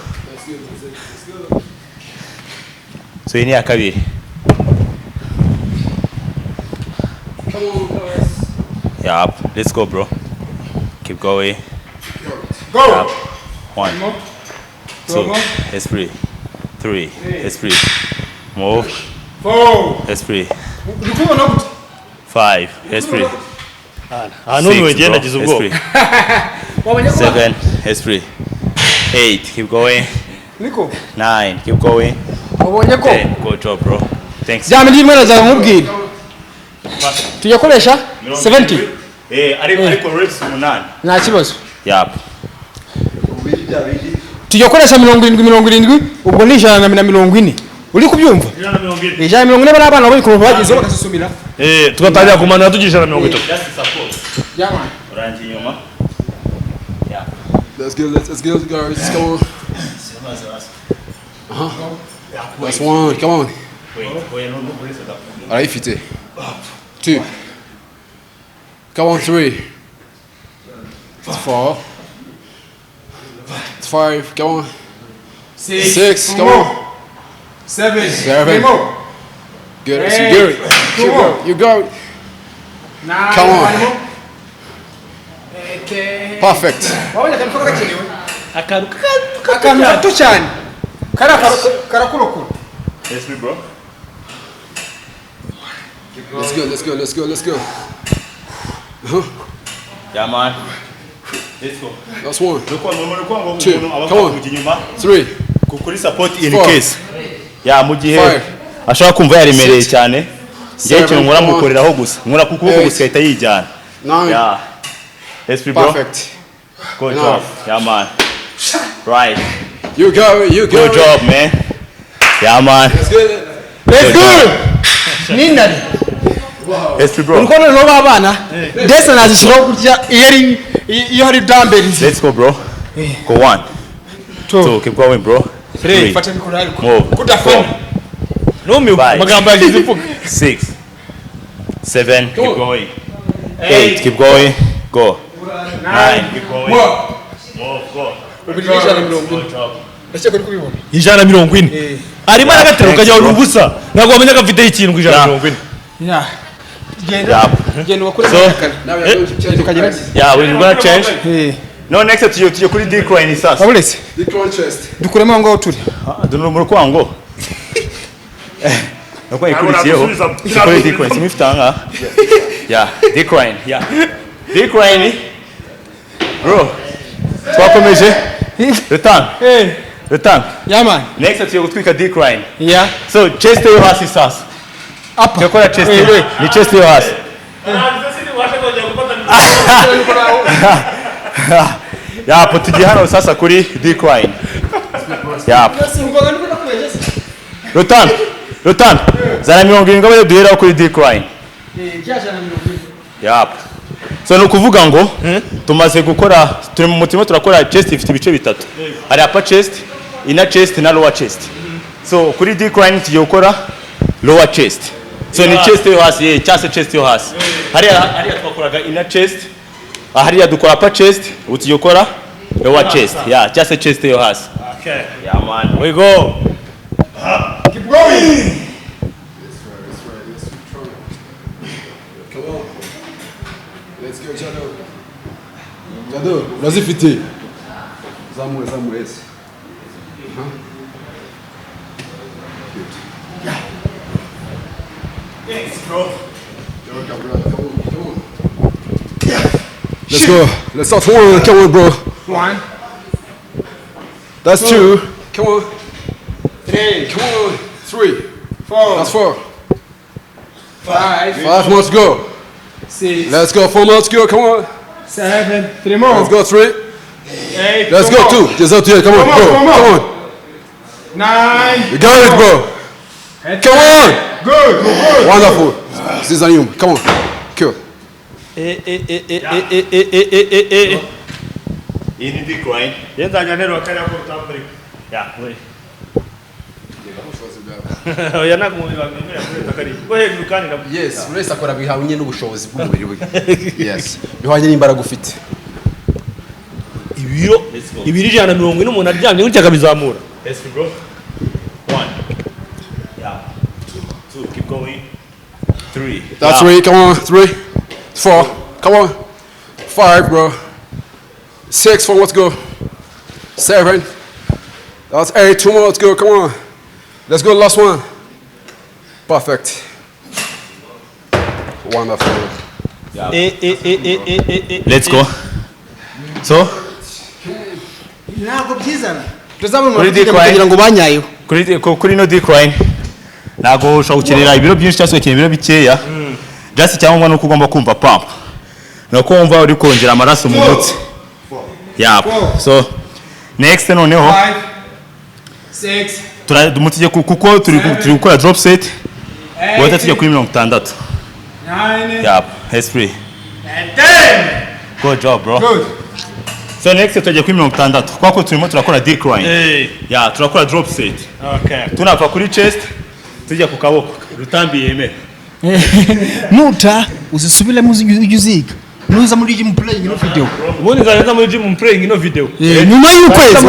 Speaker 4: So iyi ni iya kabiri.
Speaker 2: Come on, guys.
Speaker 4: Yap. Let's go, bro. Keep going.
Speaker 3: Go!
Speaker 4: Yap. One,
Speaker 3: More.
Speaker 4: two,
Speaker 3: More.
Speaker 4: let's breathe. Three, let's breathe. Move,
Speaker 3: Four.
Speaker 4: let's breathe.
Speaker 3: Uri kubibona gute?
Speaker 4: Five, let's breathe.
Speaker 1: Aha numiwe,
Speaker 4: Six,
Speaker 1: ngenda
Speaker 4: bro.
Speaker 1: nagize
Speaker 4: Let's
Speaker 1: ubwoba.
Speaker 4: breathe.
Speaker 3: Wabonye ko
Speaker 4: Seven, let's breathe. Eight, keep going.
Speaker 3: Niko.
Speaker 4: Nine, keep going.
Speaker 3: Wabonye ko
Speaker 4: 10, good job, bro. Thanks.
Speaker 3: bya bindi bimwe nazaga nkubwira. Tujya koresha 70.
Speaker 4: Ariko reps 8.
Speaker 3: Nta kibazo.
Speaker 4: Yap.
Speaker 3: Tujya koresha 70, 70, ubwo ni 140. Uri kubyumva?
Speaker 1: 140.
Speaker 3: 140 bari abana bari kuva bagezeho bakasusumira.
Speaker 1: Tugatangira kumanura tugira 130.
Speaker 4: Just support.
Speaker 3: Jamani.
Speaker 4: Urangiye inyuma. Yeah.
Speaker 2: Let's go, let's go, guys. Let's go. That's one. Come on.
Speaker 4: Wait, wait, no, no, uretse da.
Speaker 2: Arayifite. Two. Come on, three. Four. Five. Come on. Six. Come on.
Speaker 3: Seven.
Speaker 2: Seven.
Speaker 3: Three more.
Speaker 2: Good.
Speaker 3: Eight.
Speaker 2: You got it.
Speaker 3: Two
Speaker 2: You
Speaker 3: more.
Speaker 2: go. You go.
Speaker 3: Nine.
Speaker 2: Come on.
Speaker 3: One more. Eight, 10.
Speaker 2: Perfect.
Speaker 3: Wabonye akantu kaba gakenewe?
Speaker 1: Akantu
Speaker 3: Akantu gato cyane. Kariya karakurokora.
Speaker 4: Let's be, bro.
Speaker 2: Let's go. Let's go. Let's go. Let's go.
Speaker 4: Yeah, man. Let's go.
Speaker 2: That's one.
Speaker 4: Nuko nuko ngo
Speaker 2: Two.
Speaker 4: umuntu aba
Speaker 2: Come on.
Speaker 4: kujya inyuma
Speaker 2: Three.
Speaker 4: kuri support in
Speaker 2: Four.
Speaker 4: case. Ya mu gihe
Speaker 2: Five.
Speaker 4: ashobora kumva yaremereye
Speaker 2: Six.
Speaker 4: cyane. Njye ikintu
Speaker 2: Seven.
Speaker 4: nkora
Speaker 2: Come on.
Speaker 4: mukoreraho gusa. Nkora ku kuboko
Speaker 2: Eight.
Speaker 4: gusa ahita yijyana.
Speaker 2: Nine.
Speaker 4: Yeah. Let's be, bro.
Speaker 2: Perfect.
Speaker 4: Good
Speaker 2: Enough.
Speaker 4: job. Yeah, man. Right.
Speaker 2: You go. You go.
Speaker 4: Good job, man. Yeah, man.
Speaker 2: Let's get it.
Speaker 3: Let's go! N'intare.
Speaker 4: Let's be, bro.
Speaker 3: Uri kubona noneho b'abana ndetse nazishyiraho gutya iyo ari iyo hari dumbbells.
Speaker 4: Let's go, bro. Go one,
Speaker 3: Two.
Speaker 4: two, keep going, bro.
Speaker 3: Three. Fata mikoro ariko.
Speaker 4: Move.
Speaker 3: Kudafana.
Speaker 4: Four,
Speaker 1: Numiwe.
Speaker 4: Five.
Speaker 1: Amagambo yagize imvugo.
Speaker 4: six, seven, keep
Speaker 2: on.
Speaker 4: going. Eight, keep going. Go. Nine, keep going.
Speaker 3: More.
Speaker 4: Move, go.
Speaker 3: Ubu ni 140. Ndakeka uri kubibona.
Speaker 1: 140.
Speaker 3: Eh.
Speaker 1: Arimo aragatera ukajya uri ubusa, ntabwo wamenya ko afiteho ikintu ku 140.
Speaker 3: Yeah. Genda. Genda wakore kare. Genda ukagera.
Speaker 4: Yeah, we're gonna change.
Speaker 3: Eh.
Speaker 4: No, next tugiye kuri decline sasa.
Speaker 3: Wabuletse. Dukuremo aho ngaho turi.
Speaker 4: Dore mu rukwango. Nuko ikurikiyeho. Kuri decline simifite aha. Yeah, decline. Yeah. Decline. Bro. Twakomeje. Return.
Speaker 3: Eh.
Speaker 4: Return.
Speaker 3: Yeah, man.
Speaker 4: Next tugiye gutwika decline.
Speaker 3: Yeah.
Speaker 4: So chest yo hasi sasa.
Speaker 3: Upper.
Speaker 4: Turakora chest.
Speaker 3: Eh, eh.
Speaker 4: Ni chest yo hasi. Yapo, tugiye hano sasa kuri decline. Yapo. Rutan. Rutan. Zana 70 abayo duheraho kuri decline. Yapo. So ni ukuvuga ngo tumaze gukora, turi mu turimo turakora chest ifite ibice bitatu. Hari upper chest, inner chest na lower chest. So kuri decline tugiye gukora lower chest. So ni chest yo hasi, cyangwa se chest yo hasi. Hariya twakoraga inner chest, hariya dukora upper chest, ubu tugiye gukora lower chest. Yeah, cyangwa se chest yo hasi.
Speaker 1: Okay.
Speaker 4: Yeah, man.
Speaker 1: We go.
Speaker 3: Keep going.
Speaker 2: Come on. Let's go, Jado. Jado, urazifite. Zamura, zamura, yes. Good.
Speaker 1: Thanks, bro.
Speaker 2: You're welcome, brother. Come on, come on. Let's go. Let's start one. Come on, bro.
Speaker 3: One.
Speaker 2: That's two. Come on.
Speaker 3: Three.
Speaker 2: Come on. Three.
Speaker 3: Four.
Speaker 2: That's four.
Speaker 3: Five.
Speaker 2: Five more to go.
Speaker 3: Six.
Speaker 2: Let's go. Four more to go. Come on.
Speaker 3: Seven. Three more.
Speaker 2: Let's go. Three.
Speaker 3: Eight.
Speaker 2: Let's
Speaker 3: Two
Speaker 2: go.
Speaker 3: more.
Speaker 2: Two. Just out here. Come on.
Speaker 3: Come on,
Speaker 2: Go.
Speaker 3: come on.
Speaker 2: Come on.
Speaker 3: Nine.
Speaker 2: You got it, bro.
Speaker 3: And
Speaker 2: Come on.
Speaker 3: Good. Good.
Speaker 2: Wonderful. This is on you. Come on. Cool.
Speaker 1: Eh, eh, eh, eh, eh, eh, eh, eh, eh, eh, eh.
Speaker 4: Iyi ni decline.
Speaker 1: Ye nzajya nterura kariya ko utamurika.
Speaker 4: Yeah. We.
Speaker 1: Oya, ntabwo umubiri wakwemerera kurenza kariya. Bwo hejuru kandi nabwo.
Speaker 2: Yes, buri wese akora bihwanye n'ubushobozi bw'umubiri we. Yes, bihwanye n'imbaraga ufite.
Speaker 1: Ibiro 140 umuntu aryamye gutya akabizamura.
Speaker 4: Let's go, bro. One. Yeah. Two. Keep going. Three.
Speaker 2: That's three. Come on. Three. Four. Come on. Five, bro. Six. Four more to go. Seven. That's eight. Two more to go. Come on. Let's go. Last one. Perfect. Wonderful.
Speaker 1: Eh, eh, eh, eh, eh, eh, eh.
Speaker 4: Let's go. So
Speaker 3: Ntabwo byizana. Tuzabona
Speaker 4: Kuri
Speaker 3: umuntu
Speaker 4: decline.
Speaker 3: kugira ngo banyayeho.
Speaker 4: Kuri no decline ntabwo ushobora gukenera ibiro byinshi cyangwa se ugakenera ibiro bikeya. Just icyangombwa ni uko ugomba kumva pump, ni uko wumva uri kongera amaraso mu mutsi. Yeah. So next noneho
Speaker 3: Five. Six.
Speaker 4: Tujye kuko turi gukora drop set, guhita tujya kuri 60.
Speaker 3: Nine.
Speaker 4: Yep, S3.
Speaker 3: And 10.
Speaker 4: Good job, bro.
Speaker 3: Good.
Speaker 4: So next tujya kuri 60 kubera ko turimo turakora decline.
Speaker 1: Eh.
Speaker 4: Yeah, turakora drop set.
Speaker 1: Okay.
Speaker 4: Tunava kuri chest tujya ku kaboko. Rutambi yemere.
Speaker 3: Nuta uzisubiremo, ujye uziga nuza muri gym playing no video.
Speaker 1: Ubundi nzajya nza muri gym playing ino video.
Speaker 3: Nyuma y'ukwezi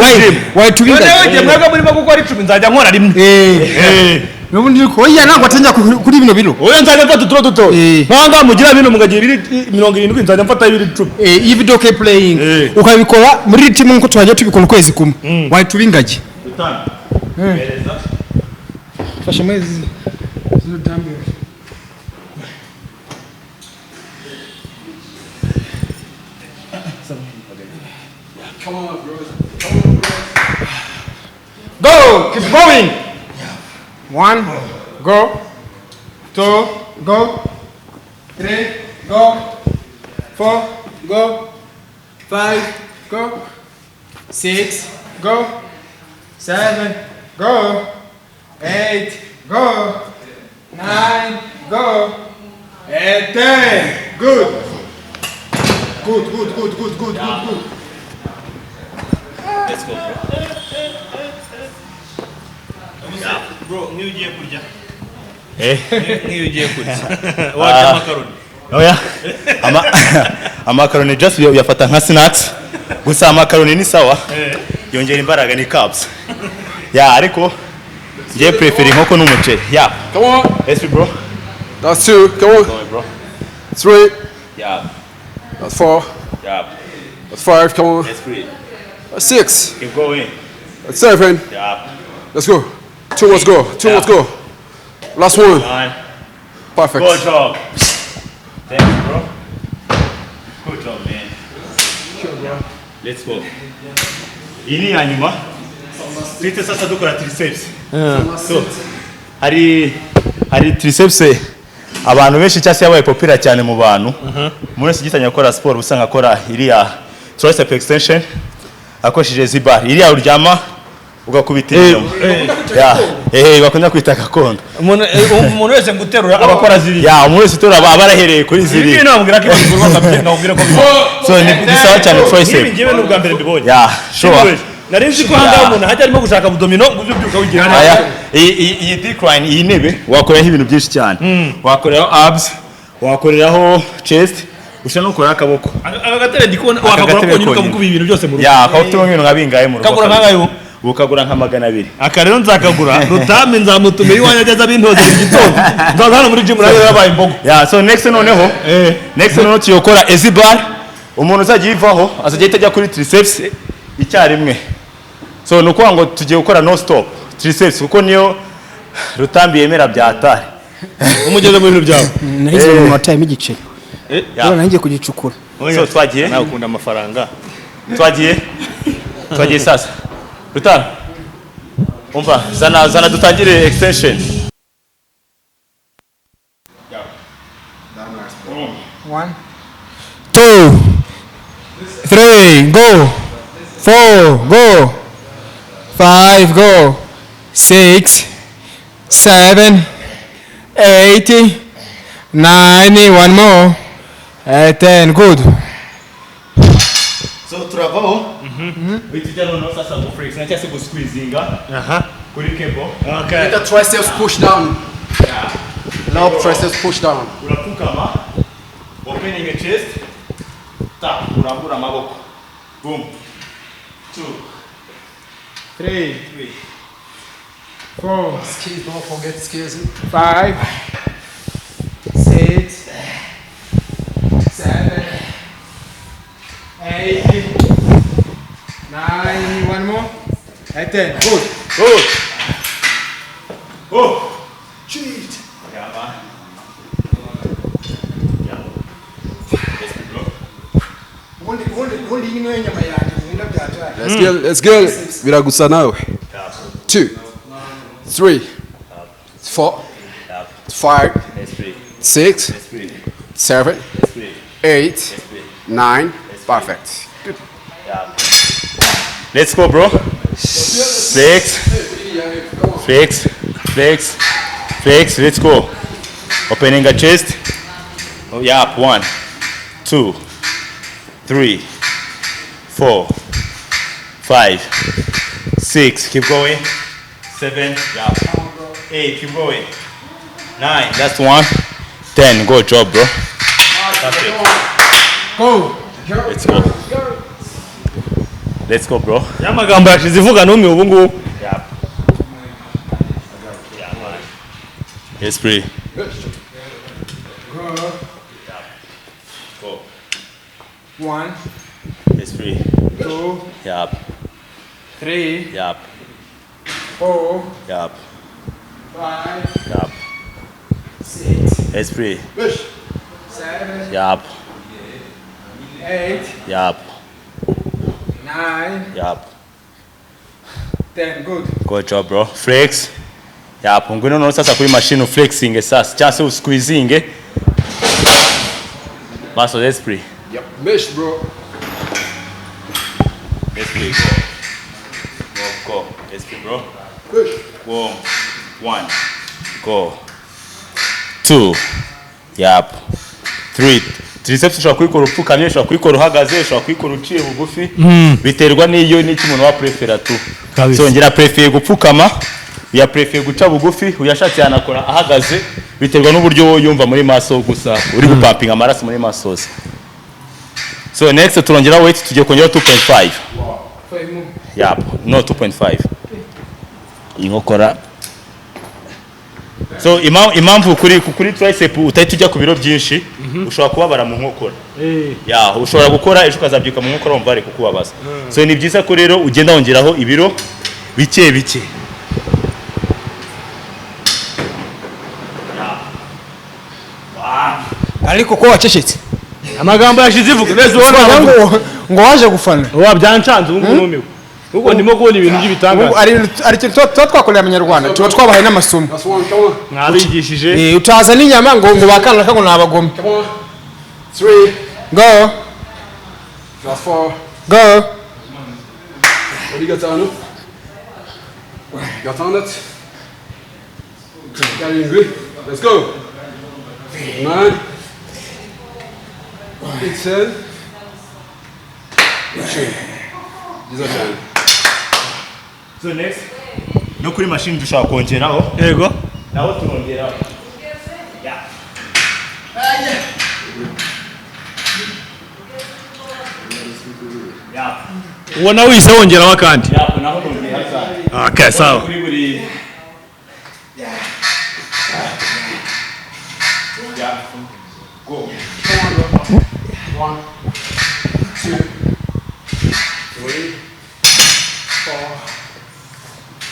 Speaker 3: wahita
Speaker 1: Noneho
Speaker 3: ubiga.
Speaker 1: igihe mwebwe murimo gukora 10, nzajya nkora rimwe.
Speaker 3: Eh, n'ubundi ariko oya, ntabwo atangira kuri bino biro.
Speaker 1: Oya, nzajya mfata uturo duto.
Speaker 3: Eh.
Speaker 1: Nk'aha mugira bino mukagira ibiri 70, nzajya mfata ibiri 10.
Speaker 3: Eh, iyi video ke playing
Speaker 1: Eh.
Speaker 3: ukabikora muri team nkuko twajya tubikora ukwezi kumwe, wahita uba ingagi.
Speaker 4: Rutambi.
Speaker 3: Fasha mwezi zino dumbbells.
Speaker 2: Come on, bro.
Speaker 3: Go! Keep going! One, go. Two, go. Three, go. Four, go. Five, go. Six, go. Seven, go. Eight, go. Nine, go. And 10. Good. Good, good, good, good, good, good, good.
Speaker 1: Let's go, bro. Bro, nk'iyo ugiye kurya.
Speaker 4: Eh.
Speaker 1: Nk'iyo ugiye kurya, warya amakaroni?
Speaker 4: Oya. Amakaroni just uyafata nka snacks. Gusa amakaroni ni sawa, yongera imbaraga, ni carbs. Yeah, ariko ngiye prefera inkoko n'umuceri. Yeah.
Speaker 2: Come on.
Speaker 4: Yes, bro.
Speaker 2: That's two. Come on.
Speaker 4: Going, bro.
Speaker 2: Three.
Speaker 4: Yeah.
Speaker 2: That's four.
Speaker 4: Yeah.
Speaker 2: That's five. Come on.
Speaker 4: That's three.
Speaker 2: That's six.
Speaker 4: Keep going.
Speaker 2: That's seven.
Speaker 4: Yeah.
Speaker 2: Let's go. Two, let's go. Two, let's go. Last one.
Speaker 4: Nine.
Speaker 2: Perfect.
Speaker 4: Good job. Thank you, bro. Good job, man. Let's go. Iyi ni iya nyuma. Tuhite sasa dukora triceps. So, hari triceps abantu benshi cyangwa se yabaye popular cyane mu bantu. Umuntu wese ugitangira gukora siporo usanga akora iriya tricep extension akoresheje EZ bar. Iriya uryama ugakubita inyuma. Yeah. Bakunda kwita gakondo.
Speaker 1: Umuntu wese ngo uterura aba akora ziriya.
Speaker 4: Yeah, umuntu wese uterura aba arahereye kuri ziriya.
Speaker 1: Ibi namubwira ko ibikorwa nkabwira ko bibaho.
Speaker 4: So ni sawa cyane tricep.
Speaker 1: Nk'ibi ngewe ni ubwa mbere mbibonye.
Speaker 4: Yeah, sure.
Speaker 1: Nari nzi ko ahangaha umuntu hajya arimo gushaka abdominaux ngo ujye ubyuka wigira.
Speaker 4: Aya, iyi decline, iyi ntebe wakoreraho ibintu byinshi cyane. Wakoreraho abs, wakoreraho chest, ushobora no gukoraho akaboko.
Speaker 1: Aka gatebe ndi kubona wakagura
Speaker 4: gatebe
Speaker 1: konyine
Speaker 4: konyine.
Speaker 1: ukamukuba ibintu byose mu rugo.
Speaker 4: Yeah, ukaba ufite ibintu nka bingahe mu rugo?
Speaker 1: Kagura kangahe ubu?
Speaker 4: Ukagura nka 200.
Speaker 1: Aka rero nzakagura, Rutambi nzamutumira iwanjye ageze abintoza buri gitondo. Nzaza hano muri gym nawe yabaye imbogo.
Speaker 4: Yeah, so next noneho, next noneho tuyokora EZ bar. Umuntu uzajya yivaho azajya ahita ajya kuri triceps icyarimwe. So ni ukuvuga ngo tugiye gukora no stop triceps kuko niyo Rutambi yemera byatari.
Speaker 1: Umugeze mu bintu byawe.
Speaker 3: Nahise mu watayemo igiceri.
Speaker 4: Yeah.
Speaker 3: Rero nanjye kugicukura.
Speaker 4: So twagiye.
Speaker 1: Nawe ukunda amafaranga.
Speaker 4: Twagiye sasa. Rutara, umva, zana zana dutangire extension.
Speaker 3: One, two, three, go. Four, go. Five, go. Six, seven, eight, nine, one more. 10, good.
Speaker 4: So turavaho, uhita ujya noneho sasa guflex cyangwa se gusqueezinga kuri cable.
Speaker 1: Okay.
Speaker 2: The triceps push down. Low triceps push down.
Speaker 4: Urapfukama, opening a chest, tap, urambura amaboko, boom, two,
Speaker 3: Three,
Speaker 4: three,
Speaker 3: four,
Speaker 2: Skills, don't forget skills.
Speaker 3: Five, six, seven, eight, nine, one more, and 10. Good.
Speaker 4: Good. Oh cheat. Yeah, man. Yeah, let's go, bro.
Speaker 3: Ubundi iyi niyo nyama yanjye nkunda byataye.
Speaker 2: Let's go, let's go. Biragusa nawe. Two, three, four, five,
Speaker 4: Let's three.
Speaker 2: Six,
Speaker 4: Let's three.
Speaker 2: Seven,
Speaker 4: Let's three.
Speaker 2: Eight,
Speaker 4: Let's three.
Speaker 2: Nine. Perfect.
Speaker 4: Let's go, bro. Flex, flex, flex, flex. Let's go. Opening a chest. Oh, yeah. One, two, three, four, five, six. Keep going. Seven. Yeah. Eight. Keep going. Nine. Last one. 10. Good job, bro. Perfect.
Speaker 3: Go.
Speaker 4: Let's go. Let's go, bro.
Speaker 1: Ya magambo yashize ivuga n'umwe ubu ngubu.
Speaker 4: Yeah. Yeah, man. Let's pray.
Speaker 3: Go.
Speaker 4: Go.
Speaker 3: One,
Speaker 4: Let's pray.
Speaker 3: Two,
Speaker 4: Yep.
Speaker 3: Three,
Speaker 4: Yep.
Speaker 3: Four,
Speaker 4: Yep.
Speaker 3: Five,
Speaker 4: Yep.
Speaker 3: Six,
Speaker 4: Let's pray.
Speaker 3: Seven,
Speaker 4: Yep.
Speaker 3: Eight,
Speaker 4: Yep.
Speaker 3: Nine,
Speaker 4: Yep.
Speaker 3: 10. Good.
Speaker 4: Good job, bro. Flex. Yep. Ngwino noneho sasa kuri machine uflexing sasa cyangwa se usqueezing. Maso, let's pray.
Speaker 2: Yep. Mish, bro.
Speaker 4: Let's pray. Go. Go, go. Let's pray, bro.
Speaker 2: Push.
Speaker 4: Go. One. Go. Two. Yep. Three. Triceps ushobora kuyikora upfukamye, ushobora kuyikora uhagaze, ushobora kuyikora uciye bugufi. Biterwa n'iyo n'icyo umuntu wa prefera tu.
Speaker 1: Kabisa.
Speaker 4: So ngira prefeye gupfukama, ya prefeye guca bugufi, uyashatse yanakora ahagaze, biterwa n'uburyo wowe yumva muri maso gusa uri gupumpinga amaraso muri masozi. So next turongera weight, tugiye kongera 2.5. Yep, no, 2.5 inkokora. So impamvu kuri tricep utahita ujya ku biro byinshi, ushobora kubabara mu nkokora. Ya, ushobora gukora, ejo ukazabyuka mu nkokora wumva bari kukubabaza. So ni byiza ko rero ugenda wongeraho ibiro bike bike.
Speaker 3: Ariko ko wacecetse?
Speaker 1: Amagambo yashize ivuga neza ubona.
Speaker 3: Ngo waje gufana.
Speaker 1: Wa, byancanze ubu ngubu, numiwe kuko ndimo kubona ibintu
Speaker 3: Ubu
Speaker 1: by'ibitangaza.
Speaker 3: Ari ikintu tuba twakoreye Abanyarwanda, tuba twabahaye n'amasomo.
Speaker 2: Last one, come on.
Speaker 1: Mwabigishije.
Speaker 3: Utaza n'inyama ngo bakanaka ngo ni abagome.
Speaker 2: Come on. Three.
Speaker 3: Go.
Speaker 2: Last four.
Speaker 3: Go.
Speaker 2: Kuri gatanu. Gatandatu. Karindwi. Let's go. Umunani. Icyenda. 10. Byiza cyane.
Speaker 4: So next no kuri machine dushobora kongeraho.
Speaker 1: Yego.
Speaker 4: Naho turongeraho. Yeah. Yeah.
Speaker 1: Ubona wise wongeraho akandi.
Speaker 4: Yeah, naho nongeraho cyane.
Speaker 1: Okay, sawa.
Speaker 4: Kuri buri. Yeah. Go.
Speaker 2: One, two, three, four,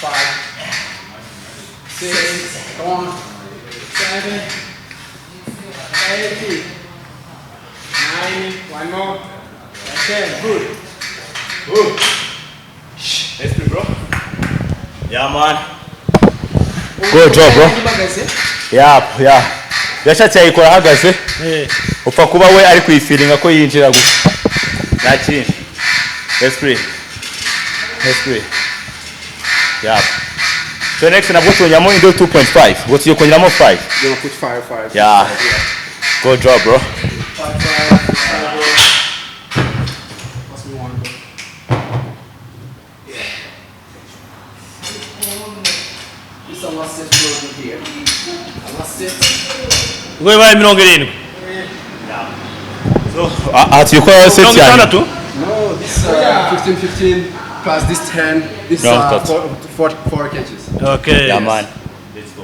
Speaker 2: five, six, come on,
Speaker 3: Seven, eight, nine, one more, 10. Good.
Speaker 4: Let's go, bro. Yeah, man. Good job, bro. Yeah. Yashatse yayikora ahagaze. Upfa kuba we ari kuyifiringa ko yinjira gusa. Nta kindi. Let's play. Let's play. Yeah. So next nabwo twongeramo indi 2.5. Ubwo tugiye kongeramo 5.
Speaker 2: Gonna put five, five.
Speaker 4: Yeah. Good job, bro.
Speaker 2: Five, five, five, bro. Pass me one, bro. Yeah. This is our last set, bro, here. Our last set.
Speaker 1: Ubwo bibaye 70.
Speaker 4: So, aha tugiye gukora set
Speaker 1: mirongo
Speaker 4: ya nyuma.
Speaker 1: itandatu
Speaker 2: No, this 15, 15 plus this 10. This
Speaker 4: No,
Speaker 2: four, four, four catches.
Speaker 1: Okay.
Speaker 4: Yeah, man. Let's go.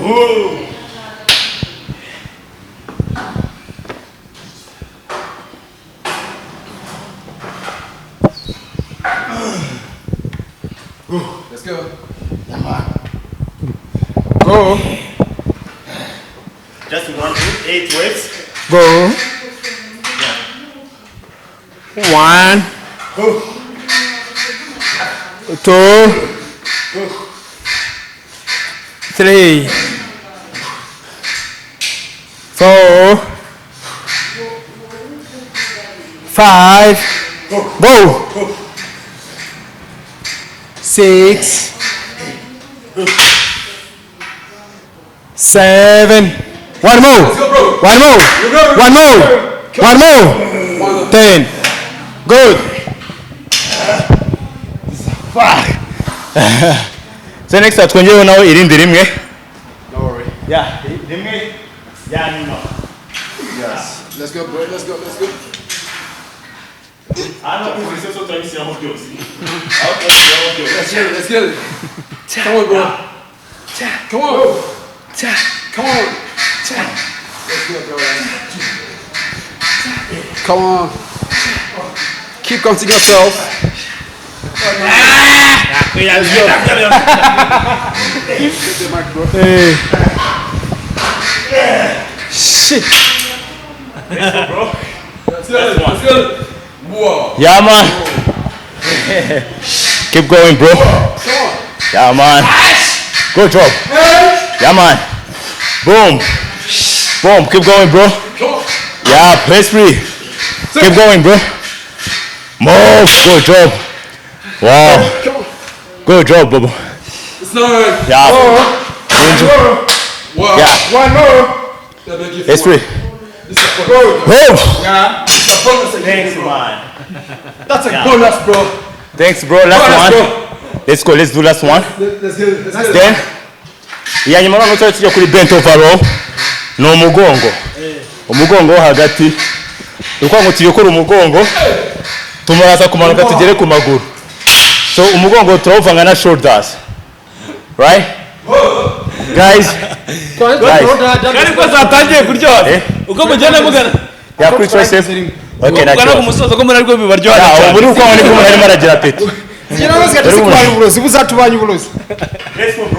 Speaker 4: Ooh.
Speaker 2: Let's go.
Speaker 3: Go.
Speaker 4: Just one, two, eight waves.
Speaker 3: Go. One, two, three, four, five, go. Six, seven, one more, one more, one more, one more, 10. Good.
Speaker 4: Fuck. So next twongeyeho naho irindi rimwe.
Speaker 2: No worry.
Speaker 4: Yeah, rimwe ya nyuma.
Speaker 2: Yes. Let's go, bro. Let's go. Let's go.
Speaker 4: Hano kuri so turabishyiramo byose. Aho turabishyiramo byose.
Speaker 2: Let's get it. Let's get it. Come on, bro. Come on. Come on. Let's go, bro. Come on. Keep counting yourself. Let's go. Get the mic, bro.
Speaker 3: Hey. Shit.
Speaker 4: Bro.
Speaker 2: Let's go. Let's go. Whoa.
Speaker 4: Yeah, man. Keep going, bro.
Speaker 2: Come on.
Speaker 4: Yeah, man. Good job. Yeah, man. Boom. Boom. Keep going, bro.
Speaker 2: Come on.
Speaker 4: Yeah, press free. Keep going, bro. Move. Good job. Wow.
Speaker 2: Come on.
Speaker 4: Good job, Bobo.
Speaker 2: It's nine.
Speaker 4: Yeah.
Speaker 2: Wow.
Speaker 4: Yeah.
Speaker 3: One more.
Speaker 2: That make it
Speaker 4: Let's
Speaker 2: four.
Speaker 4: free.
Speaker 2: This is a bonus.
Speaker 4: Move.
Speaker 3: Yeah.
Speaker 2: It's a bonus.
Speaker 4: Thanks, man.
Speaker 2: That's a bonus, bro.
Speaker 4: Thanks, bro. Last
Speaker 2: Bonus,
Speaker 4: one.
Speaker 2: bro.
Speaker 4: Let's go. Let's do last one.
Speaker 2: Let's get it. Let's get it.
Speaker 4: Then iya nyuma noneho tujya tujya kuri bent over row. Ni umugongo. Umugongo wo hagati. Ni ukuvuga ngo tugiye gukora umugongo, tumaraza kumanuka tugere ku maguru. So umugongo turawuvanga na shoulders, right, guys? Guys.
Speaker 1: Kandi ko zatangiye kuryoha
Speaker 4: Eh?
Speaker 1: uko mugenda mugana
Speaker 4: Ya, kuri tricep, okay, nta
Speaker 1: mugana ku
Speaker 4: kibazo.
Speaker 1: musozo, ko muri ariko bibaryoha
Speaker 4: Ya,
Speaker 1: cyane.
Speaker 4: ubu ni uko niko umuntu arimo aragira appétit.
Speaker 3: Ngira ngo zigahita zikubanya uburozi, buzatubanya uburozi.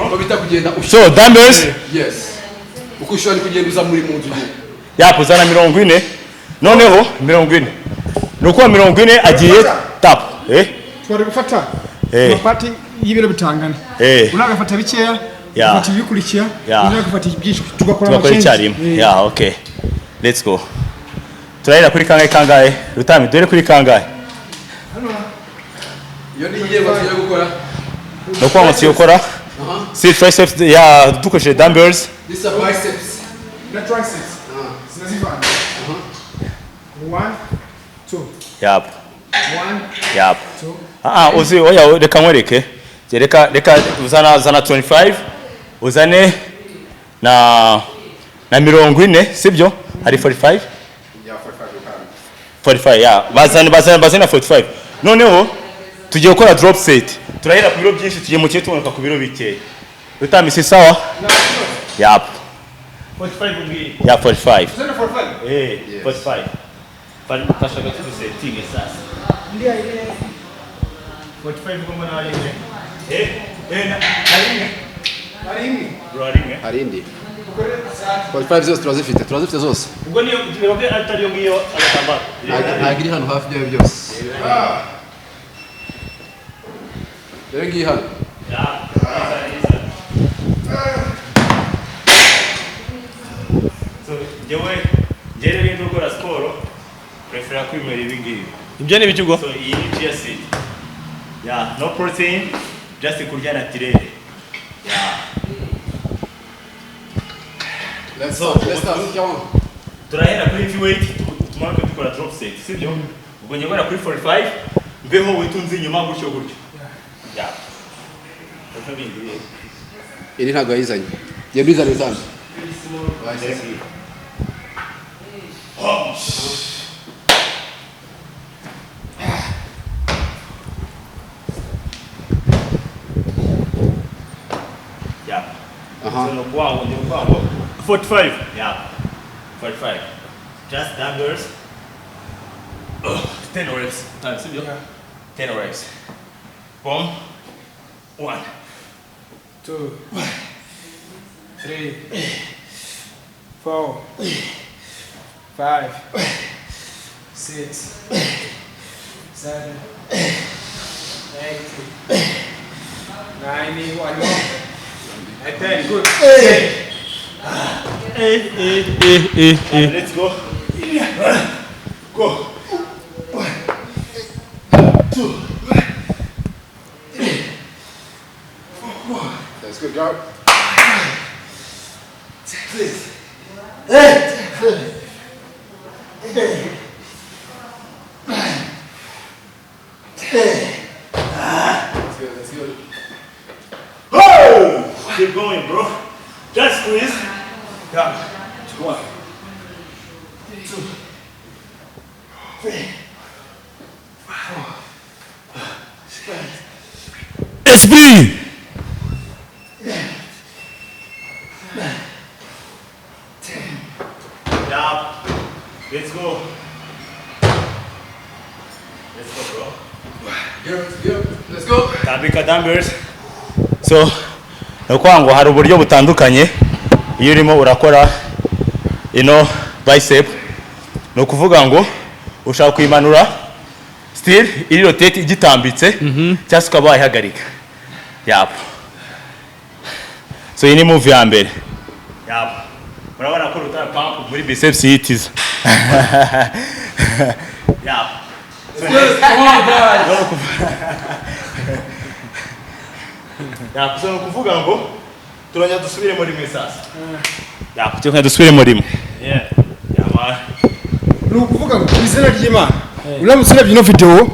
Speaker 2: Ko bita kugenda
Speaker 4: So dumbbells.
Speaker 2: Yes, uko ushobora ni kugenda uza muri mu nzu nyine.
Speaker 4: Yapo, uzana 40, noneho 40, ni ukuba 40 agiye tap, eh.
Speaker 3: Twari gufata amapati y'ibiro bitangana. Undi agafata bikeya, ugafata ibikurikira, undi agafata byinshi, tugakora
Speaker 4: Tugakora
Speaker 3: ama change.
Speaker 4: icyarimwe. Ya, okay, let's go. Turahera kuri kangahe? Kangahe, Rutami? Dore kuri kangahe?
Speaker 2: Iyo ni igiye tugiye gukora.
Speaker 4: Ni ukuvuga ngo tugiye gukora si triceps ya dukoresheje dumbbells.
Speaker 2: This is biceps.
Speaker 3: Na triceps zinazivanga. One, two, one, two.
Speaker 4: Ah, uzi, oya, reka nkwereke. Reka uzana 25, uzane na 40, sibyo? Hari 45. 45 ya, bazane na 45. Noneho tugiye gukora drop set. Turahera ku biro byinshi, tugiye mu kihe, tumanuka ku biro bikeya. Rutamisi, sawa? Yap.
Speaker 1: 45 umbwiye?
Speaker 4: Ya, 45.
Speaker 3: Zana 45.
Speaker 4: Eh, 45. Fasha gato dusetinge sasa.
Speaker 1: 45 ugomba na rimwe.
Speaker 4: Eh eh, na rimwe.
Speaker 3: Ari imwe.
Speaker 4: Bro, rimwe.
Speaker 2: Hari indi 45, zose turazifite, turazifite zose.
Speaker 1: Ubwo niyo niba atari yo ngiyo agatambaro.
Speaker 2: Ntabwo iri hano hafi y'ibyo byose. Rero ngiyi hano.
Speaker 1: Ya, isa, isa.
Speaker 4: So njyewe rero ndi gukora siporo, prefera kwinywera ibi ngibi.
Speaker 1: Ibyo ni ibiki ubwo?
Speaker 4: So iyi ni chia seed. Yeah, no protein, just kurya naturel. Yeah.
Speaker 2: Let's start, let's start, come on.
Speaker 4: Turahera kuri heavyweight, tumanuke dukora drop set, sibyo? Ubwo njye guhera kuri 45, mbeho witunze inyuma gutyo gutyo. Yeah. Urumva bindi?
Speaker 2: Iri ntabwo yayizanye, genda uyizane uzane.
Speaker 4: Dore ngiyi. Yeah.
Speaker 2: Aha.
Speaker 4: So no kwa ngo, ni kwa ngo
Speaker 1: 45.
Speaker 4: Yeah. 45. Just dumbbells. Ugh, 10 reps. Time, sibyo? 10 reps. Boom. One.
Speaker 3: Two, three, four, five, six, seven, eight, nine, one more. And 10, good.
Speaker 1: Eh eh eh eh eh.
Speaker 4: Let's go. Go. Two. Three.
Speaker 2: That's good, guard.
Speaker 4: Six. Eight. Seven. Eight. Nine. 10.
Speaker 2: That's good, that's good.
Speaker 4: Oh! Keep going, bro. Just squeeze. Yeah. One. Two. Three. Four. Five.
Speaker 1: Esprit.
Speaker 4: Nine. 10. Yeah. Let's go. Let's go, bro.
Speaker 2: Good, good. Let's go.
Speaker 4: Tambika dumbbells. So, ni ukuvuga ngo hari uburyo butandukanye iyo urimo urakora ino bicep. Ni ukuvuga ngo ushaka kuyimanura still iri rotate, igitambitse, cyangwa se ukaba wayihagarika. Yap. So iyi ni move ya mbere. Yap. Murabona ko rutara pump muri biceps yitiza. Yap.
Speaker 2: Come on, guys.
Speaker 4: Yap. So ni ukuvuga ngo turongera dusubiremo rimwe sasa. Yap, turongera dusubiremo rimwe. Yeah, man.
Speaker 3: Ni ukuvuga ngo ku izina ry'Imana, uramutse urebye ino video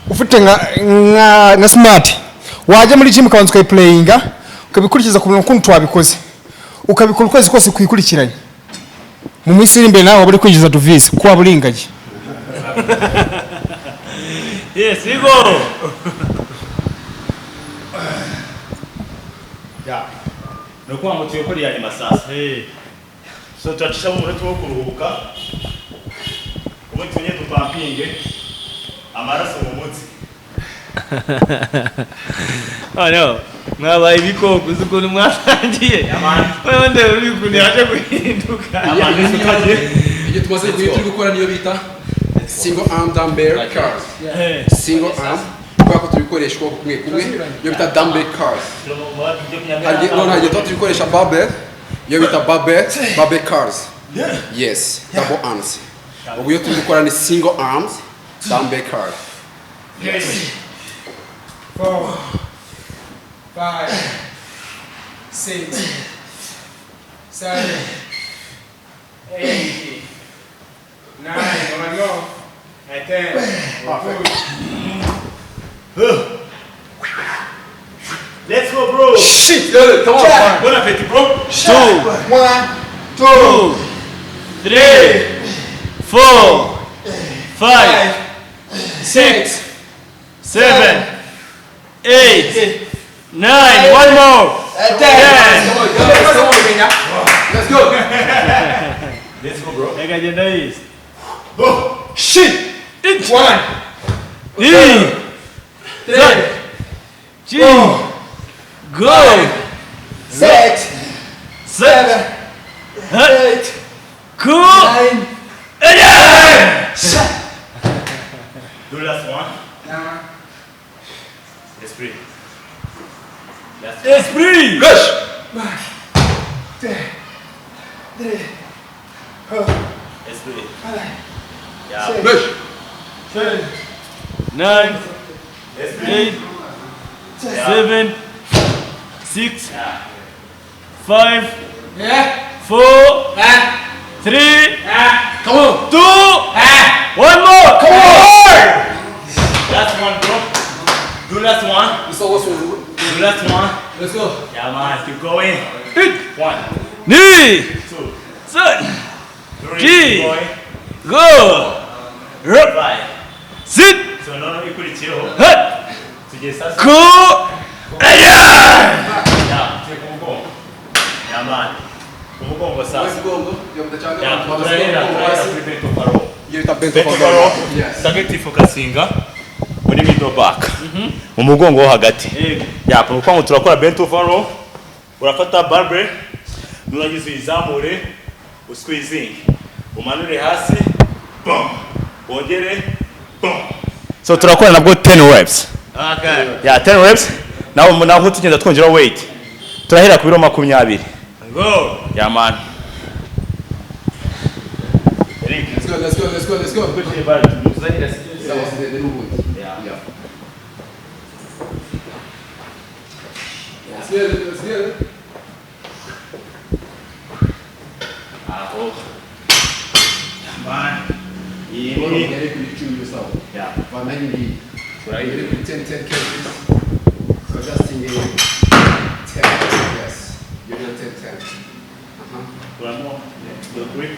Speaker 3: ufite nka smart, wajya muri gym ukabanza ukayiplayinga, ukabikurikiza ku murongo ukuntu twabikoze, ukabikora ukwezi kose kwikurikiranye, mu minsi iri imbere nawe waba uri kwinjiza devise kuko waba uri ingagi.
Speaker 1: Yes, we go.
Speaker 4: Yeah. Ni ukuvuga ngo tugiye gukora iya nyuma sasa. So turacishamo umunota wo kuruhuka, ubundi tujye dupampinge amaraso mu mutsi.
Speaker 1: Noneho mwabaye ibikoko, uzi ukuntu mwatangiye, noneho ndeba uri ukuntu yaje guhinduka.
Speaker 2: Ibyo tumaze turi gukora niyo bita single arm dumbbell curls. Single arm kubera ko tubikoresha ukuboko kumwe kumwe, iyo bita dumbbell curls. Hari none hari igihe tuba tubikoresha barbell, iyo bita barbell curls. Yes, double arms. Ubu iyo turi gukora ni single arms dumbbell curls.
Speaker 3: Four, five, six, seven, eight, nine, one more, and 10. Good.
Speaker 4: Let's go, bro.
Speaker 2: Shit, yeah, come on.
Speaker 4: Bon appétit, bro.
Speaker 1: Two,
Speaker 3: One, two,
Speaker 1: three, four, five, six, seven, eight, nine, one more, 10.
Speaker 2: Come on, guys, come on. Let's go.
Speaker 4: Let's go, bro.
Speaker 1: Reka genda yize.
Speaker 2: Shit.
Speaker 3: One,
Speaker 1: Three,
Speaker 3: three,
Speaker 1: two, go,
Speaker 3: six,
Speaker 1: seven,
Speaker 3: eight,
Speaker 1: cool,
Speaker 3: nine,
Speaker 4: Do last one. Esprit. Last one.
Speaker 1: Esprit.
Speaker 2: Gauche.
Speaker 3: Three,
Speaker 4: Esprit. Yeah.
Speaker 2: Gauche.
Speaker 3: seven,
Speaker 1: Nine,
Speaker 4: Esprit.
Speaker 1: eight, seven, six, five, four, three,
Speaker 2: Come on.
Speaker 1: two, one more.
Speaker 2: Come on.
Speaker 4: Last one, bro. Do last one.
Speaker 2: This is last one.
Speaker 4: Do last one.
Speaker 2: Let's go.
Speaker 4: Yeah, man. Keep going. One,
Speaker 1: Ni,
Speaker 4: two,
Speaker 1: seven,
Speaker 4: three.
Speaker 1: Three.
Speaker 4: Keep going.
Speaker 1: Go, Rup,
Speaker 4: Five.
Speaker 1: sit,
Speaker 4: So noneho ikurikiyeho
Speaker 1: hut,
Speaker 4: tugiye sasa.
Speaker 1: cool,
Speaker 4: Yeah, tugiye ku mugongo. Yeah, man. Ku mugongo sasa.
Speaker 2: Mugongo. Iyo bita
Speaker 4: Yeah, turahera kuri bent over row.
Speaker 2: Iyo bita bent
Speaker 4: Bent
Speaker 2: over
Speaker 4: over row.
Speaker 2: row. Yes.
Speaker 4: Target focusinga muri middle back. Mu mugongo wo hagati. Ya, ni ukuvuga ngo turakora bent over row. Urafata barbell, nurangiza uyizamure, usqueezing. Umanure hasi, boom. Wongere, boom. So turakora nabwo 10 reps.
Speaker 1: Okay.
Speaker 4: Ya, 10 reps. Naho naho tugenda twongeraho weight. Turahera ku biro 20.
Speaker 1: Go.
Speaker 4: Yeah, man. Eric,
Speaker 2: Let's go, let's go, let's go, let's go. Sawa, sisi n'ubundi.
Speaker 4: Yeah.
Speaker 2: Yeah. Let's get it, let's get it.
Speaker 4: Aho. Man. Iyi
Speaker 2: Ubona
Speaker 4: ni
Speaker 2: ugere kuri 10 sawa.
Speaker 4: Yeah.
Speaker 2: Vana iyi.
Speaker 4: Turahera.
Speaker 2: Ugere kuri 10 10 kgs. So just in 10. Yes. You're gonna 10 10.
Speaker 4: Kuramo. Kuri.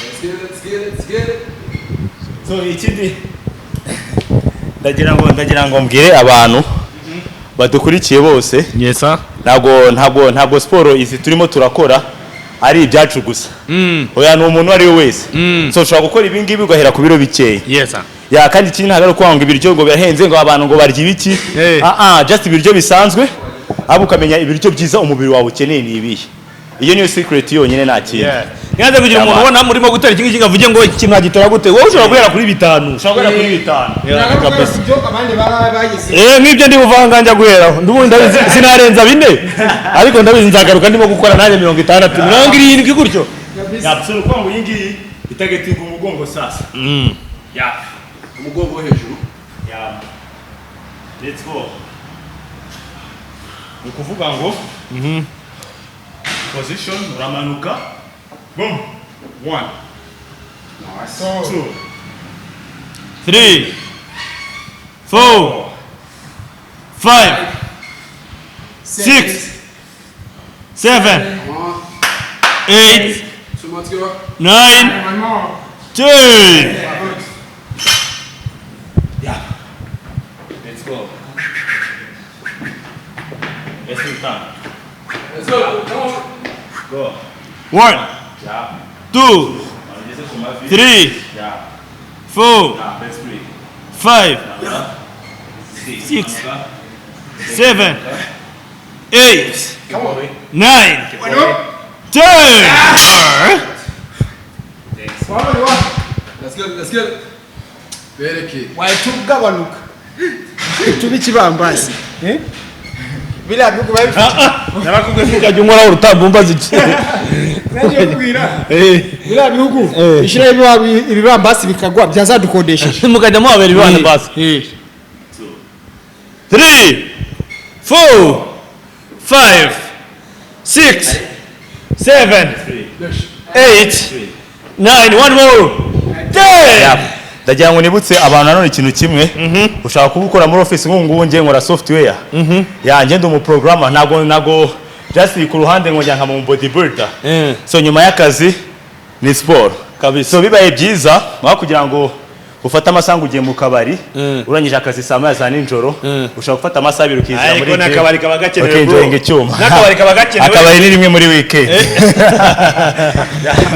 Speaker 2: Let's get it, let's get it, let's get it.
Speaker 4: So ikindi ndagira ngo mbwire abantu badukurikiye bose,
Speaker 1: Yes, sir.
Speaker 4: ntabwo siporo izi turimo turakora ari ibyacu gusa. Oya, ni umuntu uwo ari we wese. So ushobora gukora ibi ngibi ugahera ku biro bikeya.
Speaker 1: Yes, sir.
Speaker 4: Ya, kandi ikindi ntabwo ari ukuvuga ngo ibiryo ngo birahenze, ngo abantu ngo barya ibiki. Ah ah, just ibiryo bisanzwe, ahubwo ukamenya ibiryo byiza umubiri wawe ukeneye ni ibihe. Iyo niyo secret yonyine, nta kindi.
Speaker 1: Yeah. Ntihaze kugira umuntu ubona murimo gutera iki ngiki ngo avuge ngo iki mwagitora gute. Wowe ushobora guhera kuri 5.
Speaker 4: Ushobora guhera kuri 5.
Speaker 1: Yeah, kabisa.
Speaker 3: Ibyo abandi baba bagize.
Speaker 1: Nk'ibyo ndi buvanga njya guheraho, ndubundi ndabizi sinarenza 4, ariko ndabizi nzagaruka ndimo gukora nanjye 60, 70 gutyo.
Speaker 4: Ya, so ukuvuga ngo iyi ngiyi itargetinga umugongo sasa. Ya.
Speaker 2: Umugongo wo hejuru.
Speaker 4: Ya, let's go. Ni ukuvuga ngo position, uramanuka, boom, one,
Speaker 2: Nice.
Speaker 4: two,
Speaker 1: Three, four, five, six, seven,
Speaker 2: Come on.
Speaker 1: eight,
Speaker 2: Two more Let's go.
Speaker 1: 9, 10.
Speaker 4: Let's go. Let's do time.
Speaker 2: Let's go. Come on.
Speaker 4: Go.
Speaker 1: 1,
Speaker 4: Yeah.
Speaker 1: 2,
Speaker 4: Ugeze ku mavi.
Speaker 1: 3,
Speaker 4: Yeah.
Speaker 1: 4,
Speaker 4: Yeah. Let's breathe.
Speaker 1: 5,
Speaker 4: 6.
Speaker 1: 6, 7, 8,
Speaker 2: Come on.
Speaker 1: 9, 10.
Speaker 2: Let's go. Let's go. Bereke.
Speaker 3: Wahita ugabanuka, tuba ikibambasi. Eh? Biriya bihugu biba bifite
Speaker 1: Narakubwiye ko ukajya unkoraho urutambumbaza iki.
Speaker 3: Nagiye kubwira biriya bihugu bishyiraho ibibambasi bikagwa byazadukodesheje.
Speaker 1: Mukajya muhabera ibibana basi. 3, 4, 5, 6, 7, 8, 9, one more, 10.
Speaker 4: Ndagira ngo nibutse abantu nanone ikintu kimwe. Ushaka kuba ukora muri office, nk'ubu ngubu ngiye nkora software yanjye, ndi umuprogrammer, ntabwo just ku ruhande ngo njya nka mu bodybuilder. So nyuma y'akazi ni siporo.
Speaker 1: Kabisa.
Speaker 4: So bibaye byiza aho kugira ngo ufate amasaha ngo ugiye mu kabari, urangije akazi saa 1 za nijoro, ushobora gufata amasaha 2 ukizira
Speaker 1: Ariko
Speaker 4: muri gym,
Speaker 1: n'akabari kaba gakenewe, bro.
Speaker 4: ukinjoyinga icyuma.
Speaker 1: N'akabari kaba gakenewe.
Speaker 4: Akabari ni rimwe muri weekend.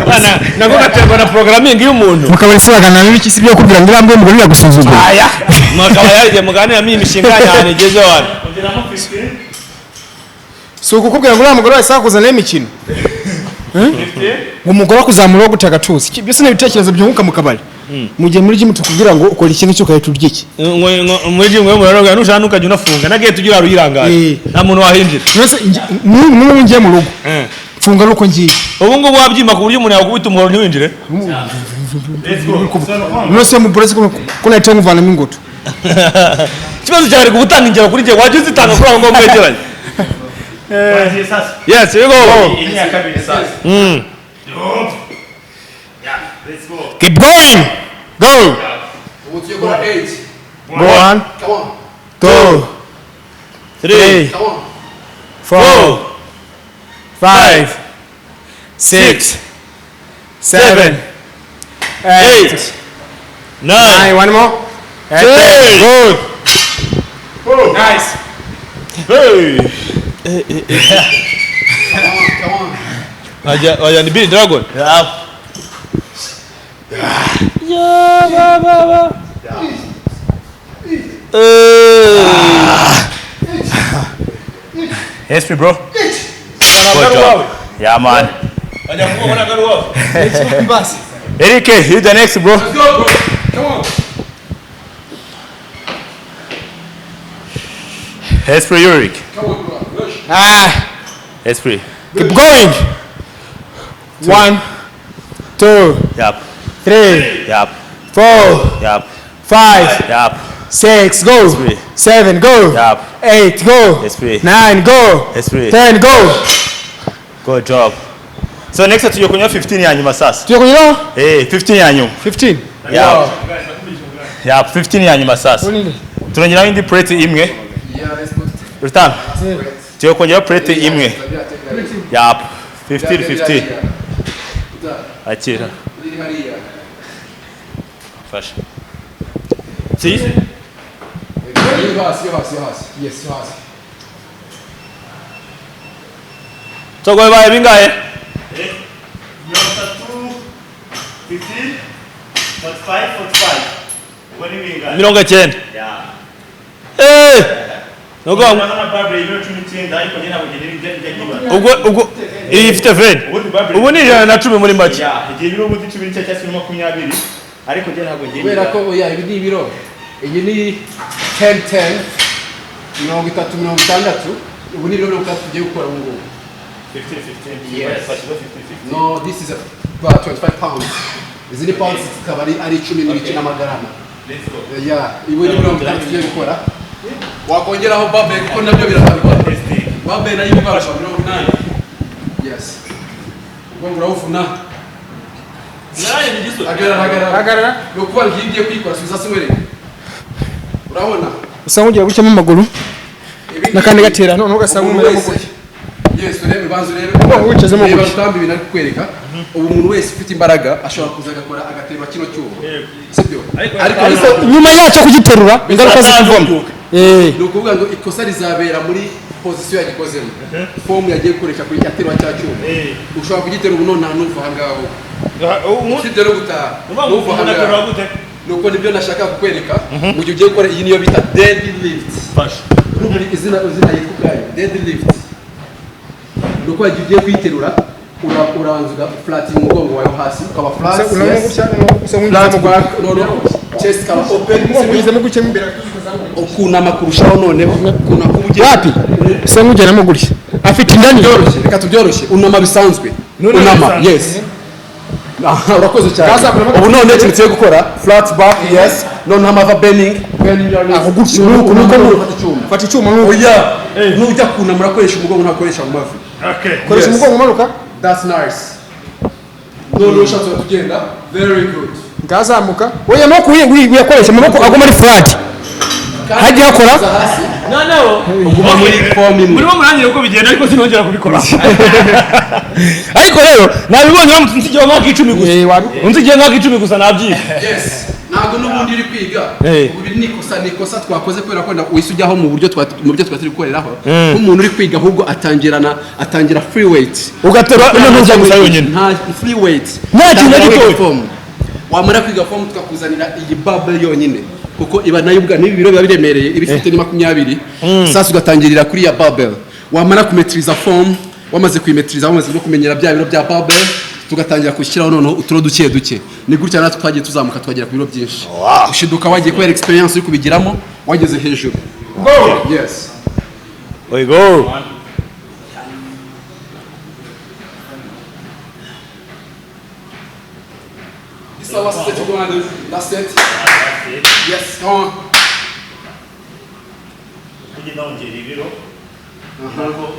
Speaker 1: Bana, nako gaterwa na programming y'umuntu.
Speaker 3: Mu kabari se baganira n'iki? Si ibyo kubwira ngo uriya mugore yagusuzugura?
Speaker 1: Aya, mukaba yagiye muganiramo iyi mishinga yanyu ahantu igeze hano.
Speaker 3: Si ukukubwira ngo uriya mugore wese akuzanira imikino? Ngo umugore akuzamura wo guta agatuza. Byose ni ibitekerezo byunguka mu kabari, mu gihe muri gym tukubwira ngo ukora iki ngiki ugahita urya iki.
Speaker 1: Muri gym muraroga, nushaka ntukajya unafunga na gate ugira uyirangaje, nta muntu wahinjira.
Speaker 3: Mbese n'ubu ngiye mu rugo, mfunga ari uko ngiye.
Speaker 1: Ubu ngubu wabyima ku buryo umuntu yakubita umuhoro ntiwinjire.
Speaker 3: None mu burezi ko nahita nkuvanamo ingoto?
Speaker 1: Ikibazo cyawe ari gutanga ingero kuri njye, wajya uzitanga kuri abo ngabo mwegeranye. Yes, here we go.
Speaker 4: Iyi ni iya kabiri sasa. Yeah, let's go.
Speaker 3: Keep going, go.
Speaker 2: Ubu tugiye gukora 8.
Speaker 3: One,
Speaker 2: Come on.
Speaker 3: two,
Speaker 1: 3,
Speaker 2: Come on.
Speaker 3: four,
Speaker 1: 4,
Speaker 3: 5, 6,
Speaker 1: 7,
Speaker 3: 7, 8,
Speaker 1: 8, 9,
Speaker 3: 9, one more.
Speaker 1: 10.
Speaker 3: Good, nice.
Speaker 4: Hey.
Speaker 2: Come on. Come on.
Speaker 1: Wajya ni Billy Dragon.
Speaker 4: Yeah.
Speaker 1: Ya ba ba ba.
Speaker 4: Yes, bro. Good job. Yeah, man.
Speaker 1: Wajya kubona ko ari wowe.
Speaker 4: Eric, you the next, bro.
Speaker 2: Let's go, bro. Come on.
Speaker 4: Esprit Yurik.
Speaker 2: Come on, bro. Rush.
Speaker 3: Ah.
Speaker 4: Esprit.
Speaker 3: Keep going. One, two,
Speaker 4: Yep.
Speaker 3: three,
Speaker 4: Yep.
Speaker 3: four,
Speaker 4: Yep.
Speaker 3: 5,
Speaker 4: Yep.
Speaker 3: 6, go.
Speaker 4: Three.
Speaker 3: 7, go.
Speaker 4: Yep.
Speaker 3: 8, go.
Speaker 4: Esprit.
Speaker 3: 9, go.
Speaker 4: Esprit.
Speaker 3: 10, go.
Speaker 4: Good job. So next tugiye kunywa 15 ya nyuma sasa.
Speaker 3: Tugiye kunyuraho.
Speaker 4: Eh, 15 ya nyuma.
Speaker 3: 15.
Speaker 4: Yeah. Yeah, 15 ya nyuma sasa.
Speaker 3: Uninde.
Speaker 4: Turongeraho indi plate imwe.
Speaker 2: Yeah, let's put.
Speaker 4: Rutan. Tugiye kongeraho plate imwe. Yep. 15 15. Akira.
Speaker 2: Iri hariya.
Speaker 4: Fasha. Si?
Speaker 2: Yo hasi, yo hasi, yo hasi. Yes, yo hasi.
Speaker 1: Togo, bibaye bingahe?
Speaker 4: 30, 15, 45, 45. Ubwo ni bingahe?
Speaker 1: 90.
Speaker 4: Yeah.
Speaker 1: Eh, nuko
Speaker 4: Urabona barbell ibiro 19, ariko njye ntabwo ngenda njya nyibara.
Speaker 1: Ubwo iyi ifite 20.
Speaker 4: Ubundi barbell
Speaker 1: Ubu ni 110 muri make.
Speaker 4: Yeah, igihe ibiro ubundi 19 cyangwa se 20, ariko njye ntabwo ngenda.
Speaker 2: Kubera ko oya, ibi ni ibiro. Iyi ni 10 10, 30 60. Ubu ni ibiro 30 tugiye gukora ubu ngubu.
Speaker 4: 15 15.
Speaker 2: Yes.
Speaker 4: Twashyizeho 15 15.
Speaker 2: No, this is about 25 pounds. Izi ni pounds zikaba ari 10 n'ibice n'amagarama.
Speaker 4: Let's go.
Speaker 2: Yeah, ibi ni 30 tugiye gukora. Wakongeraho barbell kuko nabyo birabarwa. Barbell nayo ibibarwa 80. Yes. Ubwo ngo urawuvuna. Hagarara, hagarara.
Speaker 3: Hagarara.
Speaker 2: Ni ukuvuga ngo iyo ugiye kuyikora, subiza se nkwereke. Urabona?
Speaker 3: Usa nk'ugiye gucamo amaguru
Speaker 2: Ibi
Speaker 3: n'akandi gatera, noneho ugasanga
Speaker 2: umuntu
Speaker 3: umeze
Speaker 2: wese
Speaker 3: gutya.
Speaker 2: Yes, urebe, banza urebe.
Speaker 3: Umugongo wicazemo
Speaker 2: Reba
Speaker 3: gutya.
Speaker 2: Rutambi, ibintu ari kukwereka. Ubu umuntu wese ufite imbaraga ashobora kuza agakora, agaterura kino cyuma, sibyo? Ariko
Speaker 3: Ariko nyuma yacyo kugiterura, ingaruka zikuvamo.
Speaker 2: Ni ukuvuga ngo ikosa rizabera muri position yagikozemo, form yagiye gukoresha kuri aterura cya cyuma. Ushobora kugiterura ubu none ntuva aha ngaho, usibye no gutaha ntuva aha ngaho. Nuko nibyo nashaka kukwereka mu gihe ugiye gukora iyi, niyo bita dead lift. Urumva izina yitwa ubwayo dead lift. Ni uko igihe ugiye kuyiterura urabanza ugaflatinga umugongo wawe hasi, ukaba flat.
Speaker 3: Unamo
Speaker 2: Yes.
Speaker 3: gutya, usa
Speaker 2: Flat
Speaker 3: nk'ugizemo gutya.
Speaker 2: back, noneho chest ikaba open.
Speaker 3: Umugongo ugizemo gutya mo imbere.
Speaker 2: Ukunama kurushaho, noneho ukunama kuba ugiye
Speaker 3: Wapi, usa nk'ugeramo gutya, afite inda nini.
Speaker 2: Byoroshye, reka tubyoroshye. Unama bisanzwe.
Speaker 1: Nunama
Speaker 2: Unama.
Speaker 1: bisanzwe.
Speaker 2: Yes. Aha, urakoze cyane.
Speaker 3: Gazamura.
Speaker 2: Ubu none ikintu tugiye gukora, flat back, yes. Noneho amava bending, bending your knees.
Speaker 3: Aho gutya, nuko nuko
Speaker 2: Nuko
Speaker 3: nuko
Speaker 2: ufata icyuma.
Speaker 3: Fata icyuma nuko.
Speaker 2: Oya, nujya kunama urakoresha umugongo, ntakoresha mu mavi.
Speaker 3: Koresha
Speaker 2: Yes.
Speaker 3: umugongo umanuka.
Speaker 2: That's nice. None ushatse tugenda, very good.
Speaker 3: Ngazamuka. Oya, amaboko uyakoresha, amaboko aguma ari flat. Hajya hakora.
Speaker 2: Uza hasi.
Speaker 1: Noneho
Speaker 2: Uguma muri form imwe.
Speaker 1: Murimo murangira uko bigenda, ariko sinongera kubikora. Ariko rero nabibonye, uramutse unsigiye nk'aka 10 gusa,
Speaker 3: Wabikora.
Speaker 1: unsigiye nk'aka 10 gusa, nabyiga.
Speaker 2: Yes, ntabwo n'ubundi uri kwiga. Ubu ibi ni ikosa twakoze kubera ko wahise ujyaho mu buryo mu byo twari turi gukoreraho nk'umuntu uri kwiga. Ahubwo atangirana, atangira free weight.
Speaker 1: Ugaterura ino ntujya gusa yonyine.
Speaker 2: Nta free weight.
Speaker 1: Nta kintu na
Speaker 2: Tangira
Speaker 1: gitoya.
Speaker 2: wiga form. Wamara kwiga form, tukakuzanira iyi barbell yonyine, kuko iba nayo ubwa n'ibi biro biba biremereye, iba ifite ni 20. Sasa ugatangirira kuri ya barbell. Wamara kumaîtriza form, wamaze kuyimaîtriza, wamaze no kumenyera bya biro bya barbell, tugatangira gushyiraho noneho uturo duke duke. Ni gutya natwe twagiye tuzamuka, twagera ku biro byinshi. Ushiduka wagiye kubera experience uri kubigiramo, wageze hejuru. Yes.
Speaker 1: We go.
Speaker 2: Isawa set, you gonna do last set. Yes, come on.
Speaker 4: Kugenda wongera ibiro ntabwo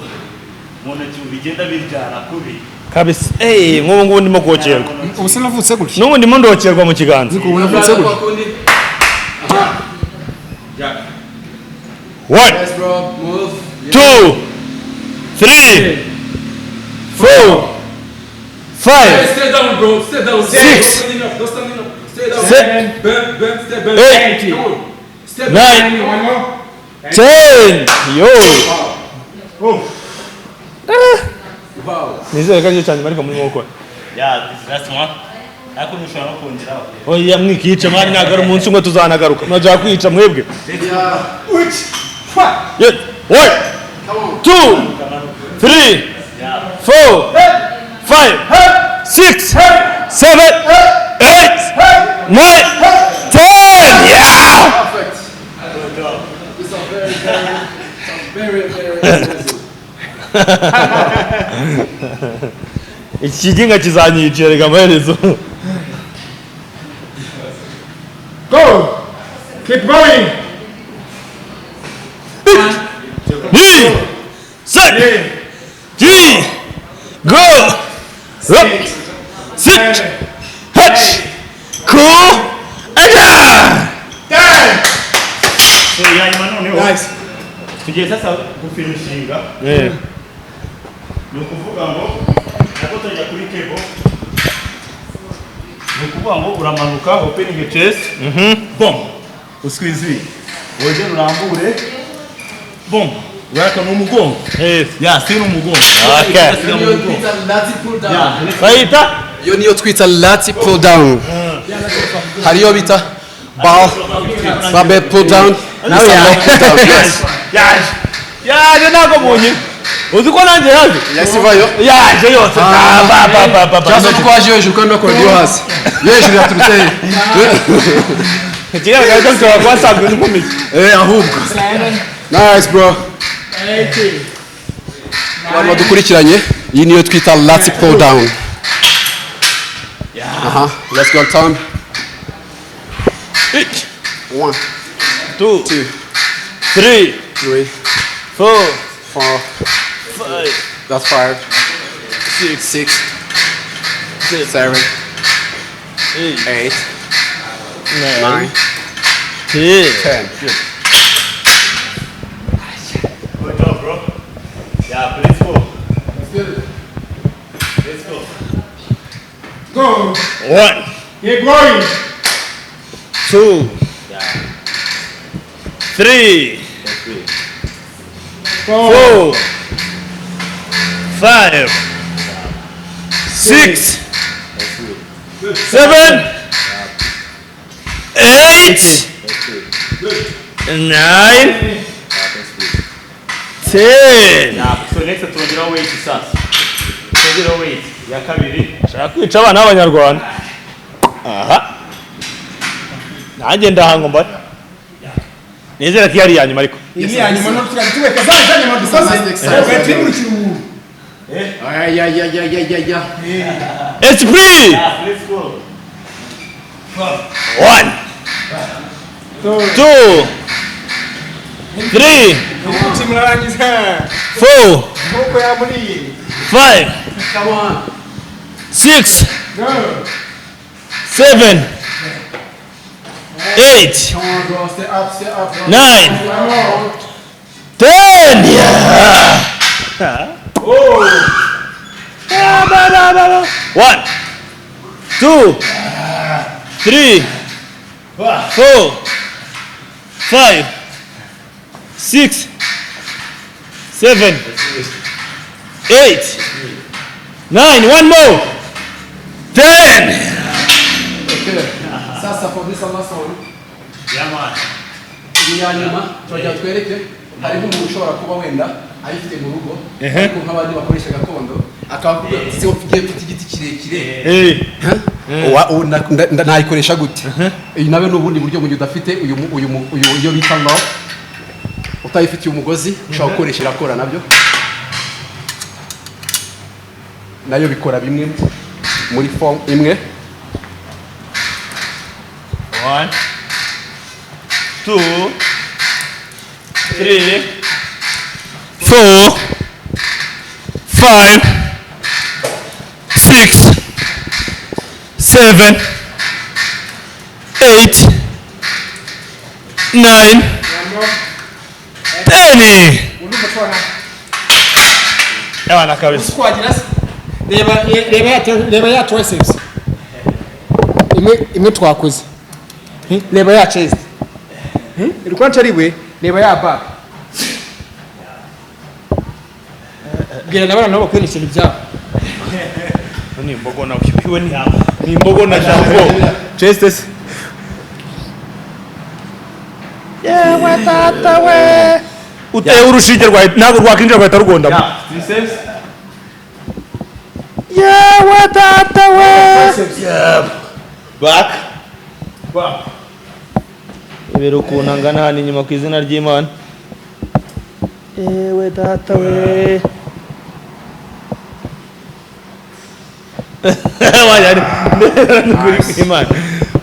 Speaker 4: mu ntoki bigenda biryana kubi.
Speaker 1: Kabisa, nk'ubu ngubu ndimo kokerwa.
Speaker 3: Ubu se navutse gutya?
Speaker 1: N'ubu ndimo ndokerwa mu kiganza.
Speaker 3: Ubu navutse gutya.
Speaker 2: Aha.
Speaker 1: One,
Speaker 2: Yes, bro, move. Yeah.
Speaker 1: two, three, four, five,
Speaker 2: Hey, stay down, bro. Stay down.
Speaker 1: Six.
Speaker 2: Don't standing up. Don't standing up. Stay down.
Speaker 1: Seven.
Speaker 2: Bend, bend, stay bend.
Speaker 1: Eight.
Speaker 2: Come on. Stay
Speaker 1: Nine. 10, yo.
Speaker 2: Wow.
Speaker 1: Nizere ko aricyo cyane ariko murimo gukora.
Speaker 4: Yeah, this is last one, ariko ntushobora no kongeraho.
Speaker 1: Oya, mwikica mani, ntabwo ari umunsi umwe, tuzanagaruka. Murajya kwica mwebwe.
Speaker 2: Yeah.
Speaker 1: Yeah. One,
Speaker 2: Come on.
Speaker 1: two, three, four, five, six, seven, eight, nine, 10. Yeah!
Speaker 2: Perfect. It's a very, very, it's a very, very amazing.
Speaker 1: Iki kiginga kizanyicira reka amaherezo.
Speaker 3: Go, keep going.
Speaker 1: Ni, set, G, go, up, sit, h, cool, and
Speaker 4: So ya nyuma noneho
Speaker 3: Nice.
Speaker 4: Tugiye sasa gufinishinga. Ni ukuvuga ngo nabwo tujya kuri cable. Ni ukuvuga ngo uramanuka, opening chest, bom, usqueeze, wongere urambure, bom, uraka ni umugongo. Ya si ni umugongo.
Speaker 1: Okay.
Speaker 2: Iyo niyo twita lat pull down.
Speaker 1: Bayita
Speaker 2: Iyo niyo twita lat pull down. Hari iyo bita barbell pull down.
Speaker 3: Nawe
Speaker 2: Lat pull down. Yes.
Speaker 1: Yaje, yaje, ntabwo munyi uzi ko nanjye yaje.
Speaker 2: Yes, ivayo.
Speaker 1: Yaje yose. Ba ba ba ba ba.
Speaker 2: Cyangwa se ko waje hejuru kandi bakora iyo hasi. Iyo hejuru yaturutse he?
Speaker 1: Ikigaragara cyo nshobora kuba nsanzwe nkomeye.
Speaker 2: Ahubwo. Nice, bro. Abantu badukurikiranye, iyi niyo twita lat pull down. Aha, let's go time. One,
Speaker 1: Two,
Speaker 2: two,
Speaker 1: three,
Speaker 2: three,
Speaker 1: four,
Speaker 2: four,
Speaker 1: five,
Speaker 2: that's five,
Speaker 1: six,
Speaker 2: six, seven,
Speaker 1: eight,
Speaker 2: eight,
Speaker 1: nine,
Speaker 2: nine,
Speaker 1: 10.
Speaker 2: 10. Good.
Speaker 4: Good job, bro. Yeah, please go.
Speaker 3: Go.
Speaker 1: 1,
Speaker 3: Keep going.
Speaker 1: 2, 3,
Speaker 3: 4,
Speaker 1: 4, 5, 6, 7, 8, 9, 10.
Speaker 4: So next turongeraho weight sasa. Turongeraho weight ya kabiri.
Speaker 1: Shaka kwica abana b'Abanyarwanda. Aha. Nanjye ndahanga mbare. Nizera ko iyo ari iya nyuma ariko.
Speaker 3: Iyi ya nyuma no tugaye tuweka za za nyuma dukoze. Twimurikira umuntu.
Speaker 2: Ayayayayayaya.
Speaker 1: Esprit!
Speaker 4: Let's go.
Speaker 1: 1, 2, 3,
Speaker 3: Murarangiza.
Speaker 1: 4,
Speaker 3: Nk'uko yamuriye.
Speaker 1: 5,
Speaker 2: Come on.
Speaker 1: 6,
Speaker 3: Go.
Speaker 1: 7, 8,
Speaker 2: Come on, bro. Stay up, stay up, bro.
Speaker 1: 9, 10. Yeah. Oh. 1, 2, 3, 4, 5, 6, 7, 8, 9. One more. 10.
Speaker 2: Okay. Sasa for this last one.
Speaker 4: Yeah, man.
Speaker 2: Iyi ya nyuma turajya twereke hariho umuntu ushobora kuba wenda ayifite mu rugo, ariko nk'abandi bakoresha gakondo akaba avuga ati, "Se ugiye mfite igiti kirekire,
Speaker 1: Hey.
Speaker 2: nayikoresha gute?" Iyi nawe ni ubundi buryo mu gihe udafite uyu mu- uyu mu- uyu iyo bita rope, utayifitiye umugozi ushobora gukoresha, irakora nabyo, nayo bikora bimwe muri form imwe.
Speaker 1: 1, 2, 3, 4, 5, 6, 7, 8, 9, 10.
Speaker 3: Urumva twana.
Speaker 1: Abana kabisa.
Speaker 3: Twagira se. Reba ya triceps. Imwe imwe twakoze. Reba ya chest. Iri kwanca ariwe, reba ya back. Bwira n'abana nabo bakwerekera ibyabo.
Speaker 1: Ni imbogo nawe iwe ni imbogo na jambo. Chest se. Yewe tata we. Uteye urushinge rwawe ntabwo rwakinjira, rwahita rugondamo.
Speaker 4: Yeah, triceps.
Speaker 1: Yewe tata we.
Speaker 4: Back. Back.
Speaker 1: Ibera ukuntu angana hano inyuma ku izina ry'Imana. Yewe data we. Wajya ni Imana.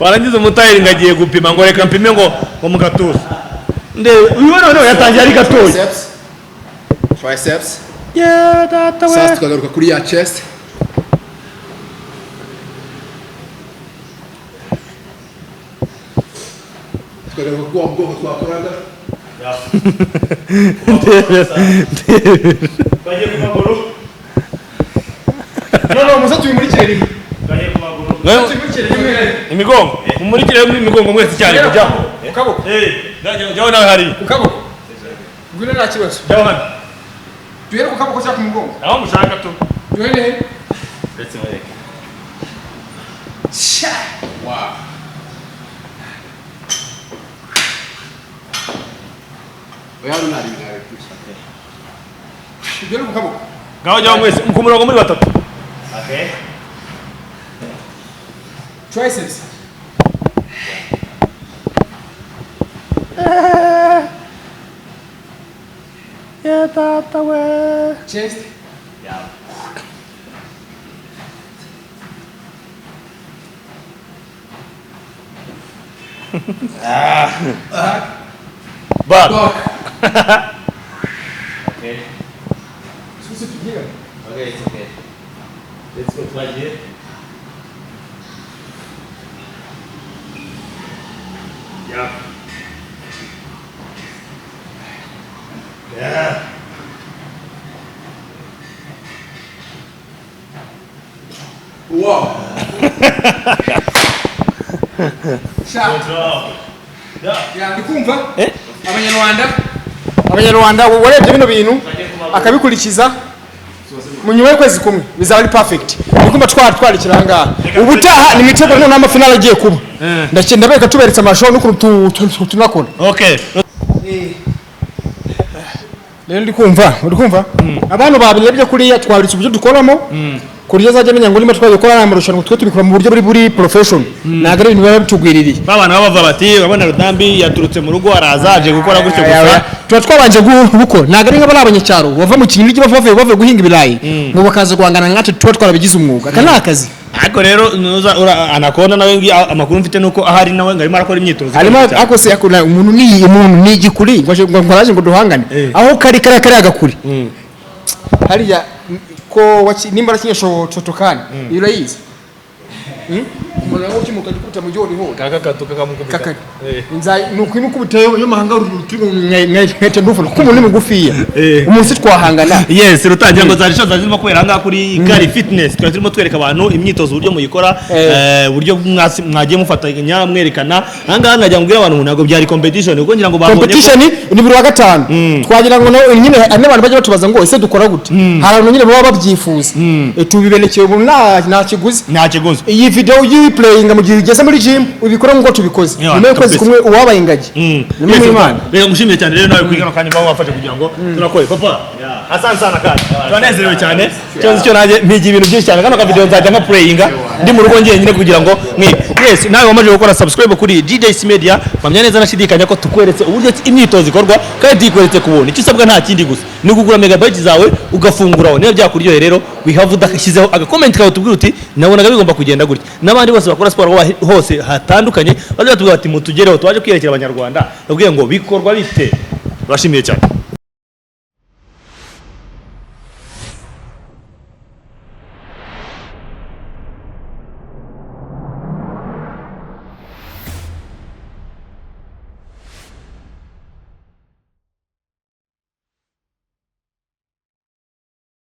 Speaker 1: Warangiza umutayeri ngo agiye gupima, ngo reka mpime ngo mu gatuza. Ndebe uyu noneho yatangiye ari gatoya.
Speaker 2: Triceps, triceps.
Speaker 1: Yewe data we.
Speaker 2: Sasa tukagaruka kuri ya chest. Tukagaruka kuri wa bwoko twakoraga.
Speaker 4: Bagiye ku maguru.
Speaker 3: No, muze tubimurikire rimwe.
Speaker 4: Bagiye ku maguru.
Speaker 3: Tubimurikire rimwe.
Speaker 1: Imigongo mumurikire imigongo mwese icyarimwe, jyaho.
Speaker 3: Ku kaboko.
Speaker 1: Eh, jyaho nawe hariya.
Speaker 3: Ku kaboko. Ngwino, nta kibazo.
Speaker 1: Jyaho hano.
Speaker 3: Duhere ku kaboko cyangwa ku mugongo?
Speaker 1: Aho mushaka tu.
Speaker 3: Duhere he?
Speaker 4: Ndetse mwereke.
Speaker 2: Wow. Oya, hano nta bintu nabikuye.
Speaker 3: Duhere ku kaboko.
Speaker 1: Ngaho jyaho mwese ku murongo muri batatu.
Speaker 4: Okay.
Speaker 3: Triceps.
Speaker 1: Ya tata we.
Speaker 3: Chest.
Speaker 4: Yeah.
Speaker 1: Back.
Speaker 2: Back.
Speaker 4: Okay.
Speaker 3: Susi tugira.
Speaker 4: Okay, it's okay. Let's go, twagiye. Yeah. Yeah.
Speaker 2: Wow.
Speaker 3: Ndi kumva Abanyarwanda warebye bino bintu akabikurikiza, mu nyuma y'ukwezi kumwe bizaba ari perfect. Ndi kumva twarikira aha ngaha. Ubutaha ni mwiteguro, noneho amafinale agiye kuba. Ndabereka, tuberetse amashusho n'ukuntu tunakora.
Speaker 1: Okay.
Speaker 3: Rero ndi kumva, uri kumva, abantu babirebye kuriya twaberetse uburyo dukoramo, ku buryo azajya amenya ngo niba twagiye gukora aya marushanwa, twe tubikora mu buryo buri professional, ntabwo ari ibintu biba bitugwiririye.
Speaker 1: Ba bana baba bavuga bati: "Urabona Rutambi yaturutse mu rugo, araza aje gukora gutyo gusa."
Speaker 3: Tuba twabanje gukora, ntabwo ari nk'abari abanyacyaro bava mu kintu bavuye guhinga ibirayi ngo bakaza guhangana nkatwe. Tuba twarabigize umwuga, aka ni akazi.
Speaker 1: Ariko rero Anaconda nawe ngi amakuru mfite nuko ahari nawe ngo arimo arakora imyitozo.
Speaker 3: Harimo ako se akora umuntu ni umuntu ni igikuri ngo araje ngo duhangane. Aho kari kariya gakuri hariya ko nimba arakinye Shotokan, iyo urayizi. Umuntu nawe ukimuka gikubita mu gihori hose.
Speaker 1: Kaka katuka kamukubita.
Speaker 3: Kakari nza ni ukwimukubita yo mahanga nkahita ndufuna kuko umuntu ni mugufiya. Umunsi twahangana.
Speaker 1: Yes, rutangira ngo zari show zirimo kubera ahangaha kuri Gari Fitness. Twari turimo twereka abantu imyitozo, uburyo muyikora, uburyo mwagiye mufatanya mwerekana ahangaha. Najya mbwira abantu ngo ntabwo byari competition, kuko ngira ngo babonye ko-
Speaker 3: Competition ni buri wa gatanu. Twagira ngo nyine hari n'abantu bajya batubaza ngo: "Ese dukora gute?" Hari abantu nyine baba babyifuza. Tubiberekeye ubu, nta kiguzi.
Speaker 1: Nta kiguzi.
Speaker 3: Iyi video uyiplayinga mu gihe ugeze muri gym, ubikora nk'uko tubikoze. Nyuma y'ukwezi
Speaker 1: kabisa.
Speaker 3: kumwe uwabaye ingagi ni
Speaker 1: Yes,
Speaker 3: mu Imana.
Speaker 1: Reka ngushimire cyane rero nawe kuri kano kanya mba wafashe kugira ngo tunakore. Papa, asante sana, kandi turanezerewe cyane. Ikibazo cyo nanjye mpigiye ibintu byinshi cyane. Kano ka video nzajya nka playinga ndi mu rugo njyenyine kugira ngo mwige. Yes, nawe wamaze gukora subscribe kuri GJC Media, mpamya neza nashidikanya ko tukweretse uburyo imyitozo ikorwa kandi tuyikweretse ku buntu. Icyo usabwa nta kindi gusa ni ukugura megabyte zawe ugafunguraho. Niba byakuryoheye rero, wihava udashyizeho agacomment kawe, tubwire uti: "Nabonaga bigomba kugenda gutya." N'abandi bose bakora siporo aho hose hatandukanye baje batubwira bati: "Mutugereho, twaje kwiyerekera Abanyarwanda." Babwiye ngo bikorwa bite. Urashimiye cyane.